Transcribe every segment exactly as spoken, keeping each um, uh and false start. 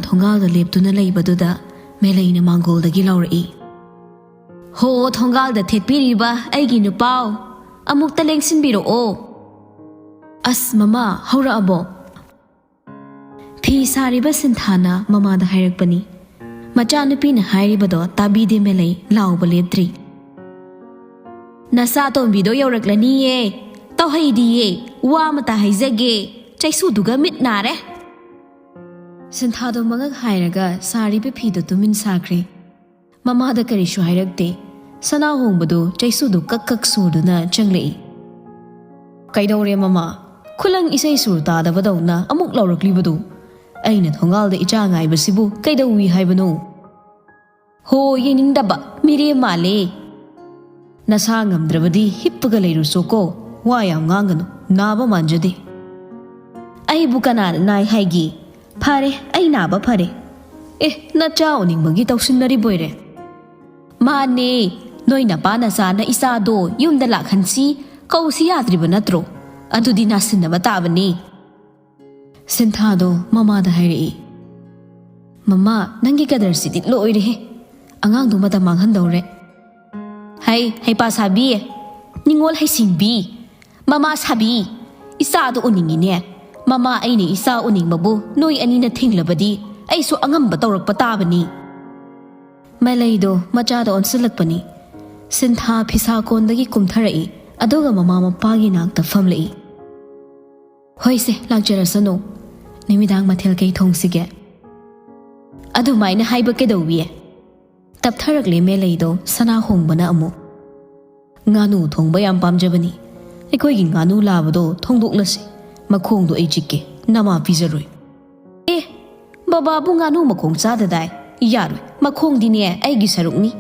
ꯊꯣꯡꯒꯥꯜꯗ ꯂꯦꯞꯇꯨꯅ ꯂꯩꯕꯗꯨꯗ ꯃꯦꯂꯩꯅ ꯃꯥꯡꯒꯣꯜꯗꯒꯤ ꯂꯥꯎꯔꯛꯏ, "ꯍꯣ, ꯊꯣꯡꯒꯥꯜꯗ ꯊꯦꯠꯄꯤꯔꯤꯕ ꯑꯩꯒꯤ ꯅꯨꯄꯥꯎ, ꯑꯃꯨꯛꯇ ꯂꯦꯡꯁꯤꯟꯕꯤꯔꯛꯑꯣ!" "ꯑꯁ ꯃꯃꯥ, ꯍꯧꯔꯛꯑꯕꯣ?" ꯐꯤ ꯁꯥꯔꯤꯕ ꯁꯤꯟꯊꯥꯅ ꯃꯃꯥꯗ ꯍꯥꯏꯔꯛꯄꯅꯤ꯫ ꯃꯆꯥꯅꯨꯄꯤꯅ ꯍꯥꯏꯔꯤꯕꯗꯣ ꯇꯥꯕꯤꯗꯦ ꯃꯦꯂꯩ, ꯂꯥꯎꯕ ꯂꯦꯞꯇ꯭ꯔꯤ꯫ "ꯅꯆꯥ ꯇꯣꯝꯕꯤꯗꯣ ꯌꯧꯔꯛꯂꯅꯤꯌꯦ꯫ ꯇꯧꯍꯩꯗꯤꯌꯦ, ꯋꯥ ꯑꯃꯇ ꯍꯥꯏꯖꯒꯦ꯫ ꯆꯩꯁꯨꯗꯨꯒ ꯃꯤꯠ ꯅꯥꯔꯦ!" ꯁꯤꯟꯊꯥꯗꯣ ꯃꯉꯛ ꯍꯥꯏꯔꯒ ꯁꯥꯔꯤꯕ ꯐꯤꯗꯣ ꯇꯨꯃꯤꯟ ꯁꯥꯈ꯭ꯔꯦ꯫ ꯃꯃꯥꯗ ꯀꯔꯤꯁꯨ ꯍꯥꯏꯔꯛꯇꯦ꯫ ꯁꯅꯥꯍꯣꯡꯕꯗꯨ ꯆꯩꯁꯨꯗꯨ ꯀꯛ ꯀꯛ ꯁꯨꯗꯨꯅ ꯆꯪꯂꯛꯏ꯫ "ꯀꯩꯗꯧꯔꯦ ꯃꯃꯥ? ꯈꯨꯂꯪ ꯏꯁꯩ ꯁꯨꯔ ꯇꯥꯗꯕꯗꯧꯅ ꯑꯃꯨꯛ ꯂꯥꯎꯔꯛꯂꯤꯕꯗꯨ? ꯑꯩꯅ ꯊꯣꯡꯒꯥꯜꯗ ꯏꯆꯥ ꯉꯥꯏꯕꯁꯤꯕꯨ ꯀꯩꯗꯧꯏ ꯍꯥꯏꯕꯅꯣ?" "ꯍꯣ, ꯌꯦꯡꯅꯤꯡꯗꯕ ꯃꯤꯔꯦꯝ ꯃꯥꯜꯂꯦ꯫ ꯅꯁꯥ ꯉꯝꯗ꯭ꯔꯕꯗꯤ ꯍꯤꯞꯄꯒ ꯂꯩꯔꯨꯆꯣꯀꯣ꯫ ꯋꯥ ꯌꯥꯝ ꯉꯥꯡꯒꯅꯨ, ꯅꯥꯕ ꯃꯥꯟꯖꯗꯦ꯫" "ꯑꯩꯕꯨ ꯀꯅꯥꯅ ꯅꯥꯏ ꯍꯥꯏꯒꯦ? ꯐꯔꯦ, ꯑꯩ ꯅꯥꯕ ꯐꯔꯦ꯫" "ꯑꯦ, ꯅꯆꯥ ꯎꯅꯤꯡꯕꯒꯤ ꯇꯧꯁꯤꯟꯅꯔꯤꯕꯣꯏꯔꯦ?" "ꯃꯥꯅꯦ, ꯅꯣꯏ ꯅꯄꯥ ꯅꯆꯥꯅ ꯏꯆꯥꯗꯣ ꯌꯨꯝꯗ ꯂꯥꯛꯍꯟꯁꯤ ꯀꯧꯁꯤ ꯌꯥꯗ꯭ꯔꯤꯕ ꯅꯠꯇ꯭ꯔꯣ? ꯑꯗꯨꯗꯤ ꯅꯥꯁꯤꯟꯅꯕ ꯇꯥꯕꯅꯤ꯫" ꯁꯤꯟꯊꯥꯗꯣ ꯃꯃꯥꯗ ꯍꯥꯏꯔꯛꯏ꯫ "ꯃꯃꯥ, ꯅꯪꯒꯤ ꯀꯗꯔꯁꯤꯗꯤ ꯂꯣꯏꯔꯦꯍꯦ꯫ ꯑꯉꯥꯡꯗꯣ ꯃꯇꯝ ꯃꯥꯡꯍꯟꯗꯧꯔꯦ꯫" "ꯍꯩ, ꯍꯩꯄꯥ ꯁꯥꯕꯤ, ꯅꯤꯡꯉꯣꯜ ꯍꯩꯁꯤꯡꯕꯤ, ꯃꯃꯥ ꯁꯥꯕꯤ, ꯏꯆꯥꯗꯣ ꯎꯅꯤꯡꯉꯤꯅꯦ꯫ ꯃꯃꯥ, ꯑꯩꯅ ꯏꯆꯥ ꯎꯅꯤꯡꯕꯕꯨ ꯅꯣꯏ ꯑꯅꯤꯅ ꯊꯤꯡꯂꯕꯗꯤ ꯑꯩꯁꯨ ꯑꯉꯝꯕ ꯇꯧꯔꯛꯄ ꯇꯥꯕꯅꯤ꯫" ꯃꯦꯂꯩꯗꯣ ꯃꯆꯥꯗ ꯑꯣꯟꯁꯤꯜꯂꯛꯄꯅꯤ꯫ ꯁꯤꯟꯊꯥ ꯐꯤꯁꯥ ꯀꯣꯟꯗꯒꯤ ꯀꯨꯝꯊꯔꯛꯏ, ꯑꯗꯨꯒ ꯃꯃꯥ ꯃꯄꯥꯒꯤ ꯅꯥꯛꯇ ꯐꯝꯂꯛꯏ꯫ "ꯍꯣꯏꯁꯦ, ꯂꯥꯛꯆꯔꯁꯅꯨ꯫ ꯅꯨꯃꯤꯗꯥꯡ ꯃꯊꯦꯜ ꯀꯩ ꯊꯣꯡꯁꯤꯒꯦ?" "ꯑꯗꯨꯃꯥꯏꯅ ꯍꯥꯏꯕ ꯀꯩꯗꯧꯋꯤ?" ꯇꯞꯊꯔꯛꯂꯦ ꯃꯦꯂꯩꯗꯣ ꯁꯅꯥꯍꯣꯡꯕꯅ ꯑꯃꯨꯛ꯫ "ꯉꯥꯅꯨ ꯊꯣꯡꯕ ꯌꯥꯝ ꯄꯥꯝꯖꯕꯅꯤ꯫ ꯑꯩꯈꯣꯏꯒꯤ ꯉꯥꯅꯨ ꯂꯥꯕꯗꯣ ꯊꯣꯡꯗꯣꯛꯂꯁꯤ꯫ ꯃꯈꯣꯡꯗꯣ ꯑꯩ ꯆꯤꯛꯀꯦ, ꯅꯃꯥ ꯄꯤꯖꯔꯣꯏ꯫" "ꯑꯦ, ꯕꯕꯥꯕꯨ ꯉꯥꯅꯨ ꯃꯈꯣꯡ ꯆꯥꯗꯗꯥꯏ? ꯌꯥꯔꯣꯏ, ꯃꯈꯣꯡꯗꯤꯅꯦ ꯑꯩꯒꯤ ꯁꯔꯨꯛꯅꯤ꯫"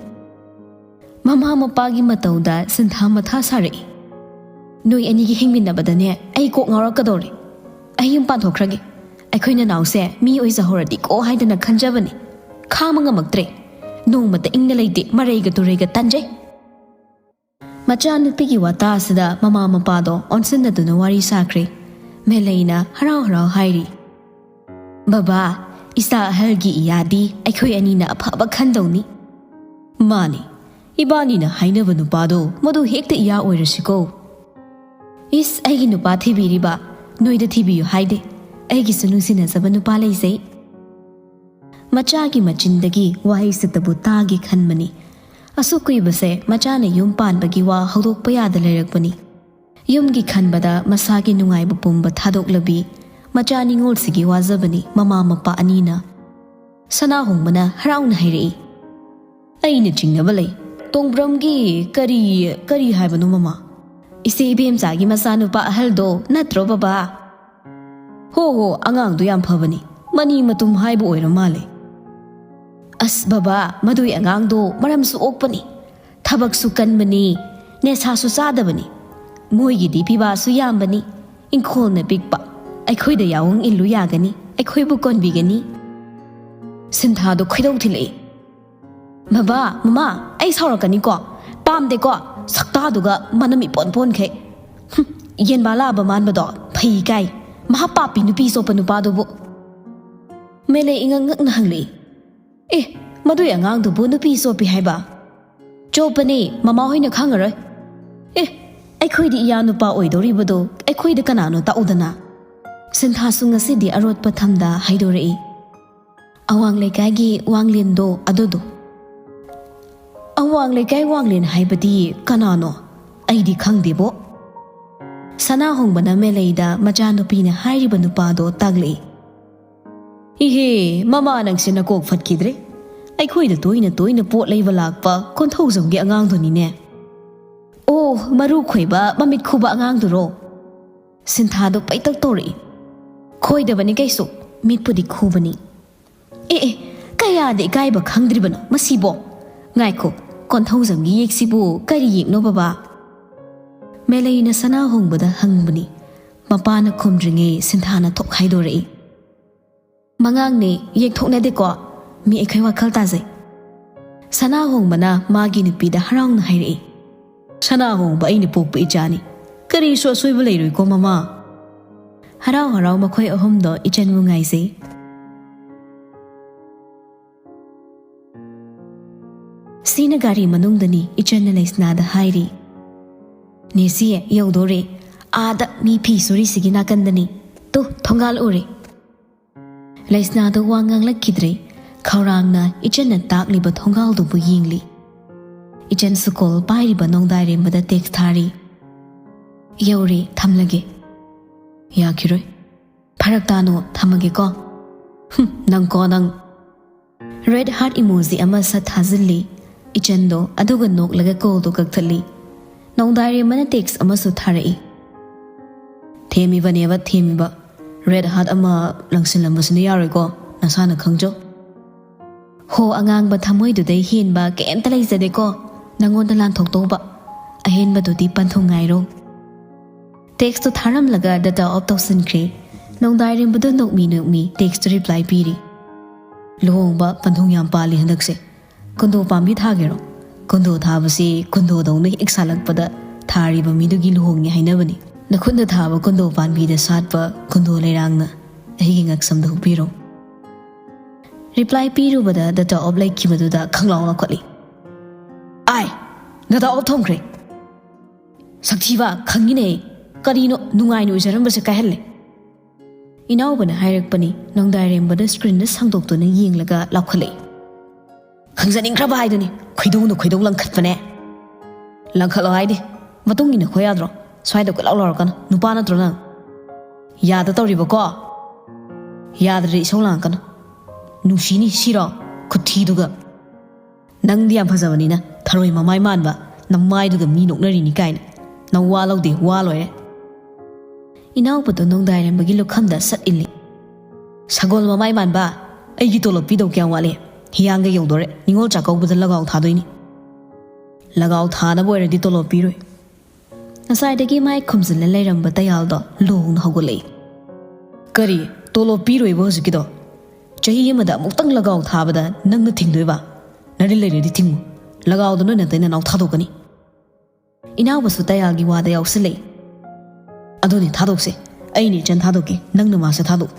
ꯃꯃꯥ ꯃꯄꯥꯒꯤ ꯃꯇꯧꯗ ꯁꯤꯟꯊꯥ ꯃꯊꯥ ꯁꯥꯔꯛꯏ꯫ "ꯅꯣꯏ ꯑꯅꯤꯒꯤ ꯍꯤꯡꯃꯤꯟꯅꯕꯗꯅꯦ ꯑꯩ ꯀꯣꯛ ꯉꯥꯎꯔꯛꯀꯗꯧꯔꯦ꯫ ꯑꯩ ꯌꯨꯝ ꯄꯥꯟꯊꯣꯛꯈ꯭ꯔꯒꯦ꯫ ꯑꯩꯈꯣꯏ ꯅꯅꯥꯎꯁꯦ ꯃꯤ ꯑꯣꯏꯖꯍꯧꯔꯗꯤꯀꯣ ꯍꯥꯏꯗꯅ ꯈꯟꯖꯕꯅꯤ꯫ ꯈꯥꯡꯕ ꯉꯝꯃꯛꯇ꯭ꯔꯦ꯫ ꯅꯣꯡꯃꯇ ꯏꯪꯅ ꯂꯩꯇꯦ, ꯃꯔꯩꯒ ꯇꯨꯔꯩꯒ ꯇꯟꯖꯩ꯫" ꯃꯆꯥꯅꯨꯄꯤꯒꯤ ꯋꯥꯇꯥ ꯑꯁꯤꯗ ꯃꯃꯥ ꯃꯄꯥꯗꯣ ꯑꯣꯟꯁꯤꯟꯅꯗꯨꯅ ꯋꯥꯔꯤ ꯁꯥꯈ꯭ꯔꯦ꯫ ꯃꯦꯂꯩꯅ ꯍꯔꯥꯎ ꯍꯔꯥꯎ ꯍꯥꯏꯔꯤ, "ꯕꯕꯥ, ꯏꯆꯥ ꯑꯍꯜꯒꯤ ꯏꯌꯥꯗꯤ ꯑꯩꯈꯣꯏ ꯑꯅꯤꯅ ꯑꯐꯕ ꯈꯟꯗꯧꯅꯤ꯫ ꯃꯥꯅꯤ, ꯏꯕꯥꯅꯤꯅ ꯍꯥꯏꯅꯕ ꯅꯨꯄꯥꯗꯣ ꯃꯗꯨ ꯍꯦꯛꯇ ꯏꯌꯥ ꯑꯣꯏꯔꯁꯤꯀꯣ꯫ ꯏꯁ, ꯑꯩꯒꯤ ꯅꯨꯄꯥ ꯊꯤꯕꯤꯔꯤꯕ? ꯅꯣꯏꯗ ꯊꯤꯕꯤꯌꯨ ꯍꯥꯏꯗꯦ꯫ ꯑꯩꯒꯤꯁꯨ ꯅꯨꯡꯁꯤꯅꯖꯕ ꯅꯨꯄꯥ ꯂꯩꯖꯩ꯫ ꯃꯆꯥꯒꯤ ꯃꯆꯤꯟꯗꯒꯤ ꯋꯥꯍꯩꯁꯤꯇꯕꯨ ꯇꯥꯒꯦ ꯈꯟꯕꯅꯤ꯫ ꯑꯁꯨꯛ ꯀꯨꯏꯕꯁꯦ ꯃꯆꯥꯅ ꯌꯨꯝ ꯄꯥꯟꯕꯒꯤ ꯋꯥ ꯍꯧꯗꯣꯛꯄ ꯌꯥꯗ ꯂꯩꯔꯛꯄꯅꯤ꯫ ꯌꯨꯝꯒꯤ ꯈꯟꯕꯗ ꯃꯁꯥꯒꯤ ꯅꯨꯡꯉꯥꯏꯕ ꯄꯨꯝꯕ ꯊꯥꯗꯣꯛꯂꯕꯤ ꯃꯆꯥ ꯅꯤꯉꯣꯜꯁꯤꯒꯤ ꯋꯥꯖꯕꯅꯤ ꯃꯃꯥ ꯃꯄꯥ ꯑꯅꯤꯅ꯫ ꯁꯅꯥꯍꯣꯡꯕꯅ ꯍꯔꯥꯎꯅ ꯍꯥꯏꯔꯛꯏ, "ꯑꯩꯅ ꯆꯤꯡꯅꯕ ꯂꯩ꯫ ꯇꯣꯡꯕ꯭ꯔꯝꯒꯤ ꯀꯔꯤ, ꯀꯔꯤ ꯍꯥꯏꯕꯅꯣ ꯃꯃꯥ? ꯏꯆꯦ ꯏꯕꯦꯝꯆꯥꯒꯤ ꯃꯆꯥꯅꯨꯄꯥ ꯑꯍꯜꯗꯣ ꯅꯠꯇ꯭ꯔꯣ ꯕꯕꯥ?" "ꯍꯣ ꯍꯣ, ꯑꯉꯥꯡꯗꯣ ꯌꯥꯝ ꯐꯕꯅꯤ, ꯃꯅꯤ ꯃꯇꯨꯝ ꯍꯥꯏꯕ ꯑꯣꯏꯔ ꯃꯥꯜꯂꯦ꯫" "ꯑꯁ ꯕꯕꯥ, ꯃꯗꯨꯏ ꯑꯉꯥꯡꯗꯣ ꯃꯔꯝꯁꯨ ꯑꯣꯛꯄꯅꯤ, ꯊꯕꯛꯁꯨ ꯀꯟꯕꯅꯤ, ꯅꯦꯁꯥꯁꯨ ꯆꯥꯗꯕꯅꯤ꯫ ꯃꯣꯏꯒꯤꯗꯤ ꯄꯤꯕꯥꯁꯨ ꯌꯥꯝꯕꯅꯤ, ꯏꯪꯈꯣꯜꯅ ꯄꯤꯛꯄ꯫ ꯑꯩꯈꯣꯏꯗ ꯌꯥꯑꯣꯡ ꯏꯜꯂꯨ ꯌꯥꯒꯅꯤ, ꯑꯩꯈꯣꯏꯕꯨ ꯀꯣꯟꯕꯤꯒꯅꯤ꯫" ꯁꯤꯟꯊꯥꯗꯣ ꯈꯣꯏꯗꯧ ꯊꯤꯜꯂꯛꯏ꯫ "ꯕꯕꯥ, ꯃꯃꯥ, ꯑꯩ ꯁꯥꯎꯔꯛꯀꯅꯤꯀꯣ꯫ ꯄꯥꯝꯗꯦꯀꯣ, ꯁꯛꯇꯥꯗꯨꯒ ꯃꯅꯝ ꯏꯄꯣꯟ ꯄꯣꯟꯈꯩ꯫ ꯍꯨꯝ, ꯌꯦꯟꯕꯥ ꯂꯥꯕ ꯃꯥꯟꯕꯗꯣ ꯐꯩ ꯀꯥꯏ꯫ ꯃꯍꯥ ꯄꯥꯄꯤ ꯅꯨꯄꯤ ꯆꯣꯞꯄ ꯅꯨꯄꯥꯗꯨꯕꯨ꯫" ꯃꯦꯂꯩ ꯏꯉꯛ ꯉꯛꯅ ꯍꯪꯂꯛꯏ, "ꯑꯦ, ꯃꯗꯨꯏ ꯑꯉꯥꯡꯗꯨꯕꯨ ꯅꯨꯄꯤ ꯆꯣꯞꯄꯤ ꯍꯥꯏꯕ? ꯆꯣꯞꯄꯅꯦ, ꯃꯃꯥ ꯍꯣꯏꯅ ꯈꯪꯉꯔꯣꯏ꯫ ꯑꯦ, ꯑꯩꯈꯣꯏꯗꯤ ꯏꯌꯥ ꯅꯨꯄꯥ ꯑꯣꯏꯗꯧꯔꯤꯕꯗꯣ ꯑꯩꯈꯣꯏꯗ ꯀꯅꯥꯅꯣ ꯇꯥꯛꯎꯗꯅ?" ꯁꯤꯟꯊꯥꯁꯨ ꯉꯁꯤꯗꯤ ꯑꯔꯣꯠꯄ ꯊꯝꯗ ꯍꯥꯏꯗꯣꯔꯛꯏ꯫ "ꯑꯋꯥꯡ ꯂꯩꯀꯥꯏꯒꯤ ꯋꯥꯡꯂꯦꯟꯗꯣ ꯑꯗꯨꯗꯣ꯫" "ꯑꯋꯥꯡ ꯂꯩꯀꯥꯏ ꯋꯥꯡꯂꯦꯟ ꯍꯥꯏꯕꯗꯤ ꯀꯅꯥꯅꯣ? ꯑꯩꯗꯤ ꯈꯪꯗꯦꯕꯣ꯫" ꯁꯅꯥꯍꯣꯡꯕꯅ ꯃꯦꯂꯩꯗ ꯃꯆꯥꯅꯨꯄꯤꯅ ꯍꯥꯏꯔꯤꯕ ꯅꯨꯄꯥꯗꯣ ꯇꯥꯛꯂꯛꯏ꯫ "ꯏꯍꯦ, ꯃꯃꯥ ꯅꯪꯁꯦ ꯅꯀꯣꯛ ꯐꯠꯈꯤꯗ꯭ꯔꯦ꯫ ꯑꯩꯈꯣꯏꯗ ꯇꯣꯏꯅ ꯇꯣꯏꯅ ꯄꯣꯠ ꯂꯩꯕ ꯂꯥꯛꯄ ꯀꯣꯟꯊꯧꯖꯝꯒꯤ ꯑꯉꯥꯡꯗꯨꯅꯤꯅꯦ꯫" "ꯑꯣ, ꯃꯔꯨ ꯈꯣꯏꯕ, ꯃꯃꯤꯠ ꯈꯨꯕ ꯑꯉꯥꯡꯗꯨꯔꯣ?" ꯁꯤꯟꯊꯥꯗꯣ ꯄꯩꯇꯛ ꯇꯧꯔꯛꯏ꯫ "ꯈꯣꯏꯗꯕꯅꯤ ꯀꯩꯁꯨ, ꯃꯤꯠꯄꯨꯗꯤ ꯈꯨꯕꯅꯤ꯫" "ꯑꯦ ꯑꯦ, ꯀꯌꯥꯗ ꯏꯀꯥꯏꯕ ꯈꯪꯗ꯭ꯔꯤꯕꯅꯣ ꯃꯁꯤꯕꯣ? ꯉꯥꯏꯈꯣ, ꯀꯣꯟꯊꯧꯖꯝꯒꯤ ꯌꯦꯛꯁꯤꯕꯨ ꯀꯔꯤ ꯌꯦꯛꯅꯣ ꯕꯕꯥ?" ꯃꯦꯂꯩꯅ ꯁꯅꯥꯍꯣꯡꯕꯗ ꯍꯪꯕꯅꯤ꯫ ꯃꯄꯥꯅ ꯈꯨꯝꯗ꯭ꯔꯤꯉꯩ ꯁꯤꯟꯊꯥꯅ ꯊꯣꯛ ꯍꯥꯏꯗꯣꯔꯛꯏ꯫ "ꯃꯉꯥꯡꯅꯦ, ꯌꯦꯛꯊꯣꯛꯅꯗꯦꯀꯣ꯫ ꯃꯤ ꯑꯩꯈꯣꯏ ꯋꯥꯈꯜ ꯇꯥꯖꯩ꯫" ꯁꯅꯥꯍꯣꯡꯕꯅ ꯃꯥꯒꯤ ꯅꯨꯄꯤꯗ ꯍꯔꯥꯎꯅ ꯍꯥꯏꯔꯛꯏ꯫ "ꯁꯅꯥꯍꯣꯡꯕ ꯑꯩꯅ ꯄꯣꯛꯄ ꯏꯆꯥꯅꯤ꯫ ꯀꯔꯤꯁꯨ ꯑꯁꯣꯏꯕ ꯂꯩꯔꯣꯏꯀꯣ ꯃꯃꯥ꯫" ꯍꯔꯥꯎ ꯍꯔꯥꯎ ꯃꯈꯣꯏ ꯑꯍꯨꯝꯗꯣ ꯏꯆꯟꯕꯨ ꯉꯥꯏꯖꯩ꯫ ꯁꯤꯅ ꯒꯥꯔꯤ ꯃꯅꯨꯡꯗꯅꯤ ꯏꯆꯟꯅ ꯂꯩꯁꯅꯥꯗ ꯍꯥꯏꯔꯤ꯫ "ꯅꯦꯁꯤ, ꯌꯧꯗꯣꯔꯦ꯫ ꯑꯥꯗ ꯃꯤ ꯐꯤ ꯁꯨꯔꯤꯁꯤꯒꯤ ꯅꯥꯀꯟꯗꯅꯤ꯫ ꯇꯨ, ꯊꯣꯡꯒꯥꯜ ꯎꯔꯦ꯫" ꯂꯩꯁꯅꯥꯗꯣ ꯋꯥ ꯉꯥꯡꯂꯛꯈꯤꯗ꯭ꯔꯦ꯫ ꯈꯧꯔꯥꯡꯅ ꯏꯆꯟꯅ ꯇꯥꯛꯂꯤꯕ ꯊꯣꯡꯒꯥꯜꯗꯨꯕꯨ ꯌꯦꯡꯂꯤ꯫ ꯏꯆꯟꯁꯨ ꯀꯣꯜ ꯄꯥꯏꯔꯤꯕ ꯅꯣꯡꯗꯥꯏꯔꯦꯝꯕꯗ ꯇꯦꯛꯁ ꯊꯥꯔꯤ꯫ "ꯌꯧꯔꯦ, ꯊꯝꯂꯒꯦ꯫" "ꯌꯥꯈꯤꯔꯣꯏ꯫" "ꯐꯔꯛ ꯇꯥꯅꯨ, ꯊꯝꯃꯒꯦꯀꯣ꯫" "ꯍꯨꯝ, ꯅꯪꯀꯣ ꯅꯪ꯫" ꯔꯦꯗ ꯍꯥꯔꯠ ꯏꯃꯣꯖꯤ ꯑꯃ ꯁꯠ ꯊꯥꯖꯤꯜꯂꯤ꯫ ꯏꯆꯟꯗꯣ ꯑꯗꯨꯒ ꯅꯣꯛꯂꯒ ꯀꯣꯜꯗꯣ ꯀꯛꯊꯠꯂꯤ꯫ ꯅꯣꯡꯗꯥꯏꯔꯦꯝꯕꯅ ꯇꯦꯛꯁ ꯑꯃꯁꯨ ꯊꯥꯔꯛꯏ꯫ "ꯊꯦꯝꯃꯤꯕꯅꯦꯕ, ꯊꯦꯝꯃꯤꯕ꯫ ꯔꯦꯗ ꯍꯥꯔꯠ ꯑꯃ ꯂꯪꯁꯤꯜꯂꯝꯕꯁꯤꯅ ꯌꯥꯔꯣꯏꯀꯣ, ꯅꯁꯥꯅ ꯈꯪꯖꯧ꯫" "ꯍꯣ, ꯑꯉꯥꯡꯕ ꯊꯃꯣꯏꯗꯨꯗꯩ ꯍꯦꯟꯕ ꯀꯩꯝꯇ ꯂꯩꯖꯗꯦꯀꯣ꯫ ꯅꯪꯉꯣꯟꯗ ꯂꯥꯟꯊꯣꯛꯇꯧꯕ꯫ ꯑꯍꯦꯟꯕꯗꯨꯗꯤ ꯄꯟꯊꯨꯡ ꯉꯥꯏꯔꯣ꯫" ꯇꯦꯛꯁꯇꯣ ꯊꯥꯔꯝꯂꯒ ꯗꯇꯥ ꯑꯣꯐ ꯇꯧꯁꯤꯟꯈ꯭ꯔꯦ꯫ ꯅꯣꯡꯗꯥꯏꯔꯦꯝꯕꯗꯣ ꯅꯣꯛꯃꯤ ꯅꯣꯛꯃꯤ ꯇꯦꯛꯁꯇ ꯔꯤꯄ꯭ꯂꯥꯏ ꯄꯤꯔꯤ꯫ "ꯂꯨꯍꯣꯡꯕ ꯄꯟꯊꯨꯡ ꯌꯥꯝ ꯄꯥꯜꯂꯤ ꯍꯟꯗꯛꯁꯦ꯫ ꯀꯨꯟꯗꯣ ꯄꯥꯝꯕꯤ ꯊꯥꯒꯦꯔꯣ? ꯀꯨꯟꯗꯣ ꯊꯥꯕꯁꯤ ꯀꯨꯟꯗꯣꯗꯧꯅ ꯍꯦꯛ ꯁꯥꯠꯂꯛꯄꯗ ꯊꯥꯔꯤꯕ ꯃꯤꯗꯨꯒꯤ ꯂꯨꯍꯣꯡꯉꯦ ꯍꯥꯏꯅꯕꯅꯤ꯫ ꯅꯈꯨꯠꯅ ꯊꯥꯕ ꯀꯨꯟꯗꯣ ꯄꯥꯝꯕꯤꯗ ꯁꯥꯠꯄ ꯀꯨꯟꯗꯣ ꯂꯩꯔꯥꯡꯅ ꯑꯩꯒꯤ ꯉꯛꯁꯝꯗ ꯍꯨꯛꯄꯤꯔꯣ꯫" ꯔꯤꯄ꯭ꯂꯥꯏ ꯄꯤꯔꯨꯕꯗ ꯗꯇꯥ ꯑꯣꯐ ꯂꯩꯈꯤꯕꯗꯨꯗ ꯈꯪꯂꯥꯎ ꯂꯥꯎꯈꯠꯂꯤ꯫ "ꯑꯥꯏ, ꯗꯇꯥ ꯑꯣꯐ ꯊꯝꯈ꯭ꯔꯦ꯫ ꯁꯛꯊꯤꯕ, ꯈꯪꯉꯤꯅꯦ꯫ ꯀꯔꯤꯅꯣ ꯅꯨꯡꯉꯥꯏꯅ ꯎꯖꯔꯝꯕꯁꯦ ꯀꯥꯏꯍꯜꯂꯦ꯫" ꯏꯅꯥꯎꯕꯅ ꯍꯥꯏꯔꯛꯄꯅꯤ꯫ ꯅꯣꯡꯗꯥꯏꯔꯦꯝꯕꯗ ꯁ꯭ꯀ꯭ꯔꯤꯟꯗ ꯁꯟꯗꯣꯛꯇꯨꯅ ꯌꯦꯡꯂꯒ ꯂꯥꯎꯈꯠꯂꯛꯏ꯫ "ꯈꯪꯖꯅꯤꯡꯈ꯭ꯔꯕ ꯍꯥꯏꯗꯨꯅꯤ꯫ ꯈꯣꯏꯗꯧꯅ ꯈꯣꯏꯗꯧ ꯂꯪꯈꯠꯄꯅꯦ꯫" "ꯂꯪꯈꯠꯂꯣ ꯍꯥꯏꯗꯤ? ꯃꯇꯨꯡ ꯏꯟꯅ ꯈꯣ ꯌꯥꯗ꯭ꯔꯣ? ꯁ꯭ꯋꯥꯏꯗ ꯀꯣꯏꯂꯥꯎ ꯂꯥꯎꯔꯛꯀꯅꯨ꯫ ꯅꯨꯄꯥ ꯅꯠꯇ꯭ꯔꯣ ꯅꯪ? ꯌꯥꯗ ꯇꯧꯔꯤꯕꯀꯣ? ꯌꯥꯗ꯭ꯔꯗꯤ ꯏꯁꯧ ꯂꯥꯡꯉꯛꯀꯅꯨ꯫ ꯅꯨꯡꯁꯤꯅꯤ ꯁꯤꯔꯣ? ꯈꯨꯊꯤꯗꯨꯒ꯫ ꯅꯪꯗꯤ ꯌꯥꯝ ꯐꯖꯕꯅꯤꯅ, ꯊꯔꯣꯏ ꯃꯃꯥꯏ ꯃꯥꯟꯕ ꯅꯃꯥꯏꯗꯨꯒ ꯃꯤ ꯅꯣꯛꯅꯔꯤꯅꯤ ꯀꯥꯏꯅ꯫ ꯅꯪ ꯋꯥ ꯂꯧꯗꯦ, ꯋꯥ ꯂꯣꯏꯔꯦ꯫" ꯏꯅꯥꯎꯕꯗꯣ ꯅꯣꯡꯗꯥꯏꯔꯦꯝꯕꯒꯤ ꯂꯨꯈꯝꯗ ꯁꯠ ꯏꯜꯂꯤ꯫ "ꯁꯒꯣꯜ ꯃꯃꯥꯏ ꯃꯥꯟꯕ, ꯑꯩꯒꯤ ꯇꯣꯂꯣꯞ ꯄꯤꯗꯧ ꯀꯌꯥꯝ ꯋꯥꯠꯂꯤ? ꯍꯤꯌꯥꯡꯒ ꯌꯧꯗꯣꯔꯦ, ꯅꯤꯉꯣꯜ ꯆꯥꯛꯀꯧꯕꯗ ꯂꯒꯥꯎ ꯊꯥꯗꯣꯏꯅꯤ꯫" "ꯂꯒꯥꯎ ꯊꯥꯅꯕ ꯑꯣꯏꯔꯗꯤ ꯇꯣꯂꯣꯞ ꯄꯤꯔꯣꯏ꯫" ꯉꯁꯥꯏꯗꯒꯤ ꯃꯥꯏ ꯈꯨꯝꯖꯤꯜꯂ ꯂꯩꯔꯝꯕ ꯇꯌꯥꯜꯗꯣ ꯂꯣꯡꯅ ꯍꯧꯒꯠꯂꯛꯏ꯫ "ꯀꯔꯤ? ꯇꯣꯂꯣꯞ ꯄꯤꯔꯣꯏꯕ ꯍꯧꯖꯤꯛꯀꯤꯗꯣ? ꯆꯍꯤ ꯑꯃꯗ ꯑꯃꯨꯛꯇꯪ ꯂꯒꯥꯎ ꯊꯥꯕꯗ ꯅꯪꯅ ꯊꯤꯡꯗꯣꯏꯕ? ꯅꯔꯤꯜ ꯂꯩꯔꯗꯤ ꯊꯤꯡꯉꯨ꯫ ꯂꯒꯥꯎꯗꯣ ꯅꯣꯏ ꯅꯇꯩ ꯅꯅꯥꯎ ꯊꯥꯗꯣꯛꯀꯅꯤ꯫" ꯏꯅꯥꯎꯕꯁꯨ ꯇꯌꯥꯜꯒꯤ ꯋꯥꯗ ꯌꯥꯎꯁꯤꯜꯂꯛꯏ꯫ "ꯑꯗꯨꯅꯤ, ꯊꯥꯗꯣꯛꯁꯦ꯫ ꯑꯩꯅ ꯏꯆꯟ ꯊꯥꯗꯣꯛꯀꯦ, ꯅꯪꯅ ꯃꯥꯁꯦ ꯊꯥꯗꯣꯛ꯫"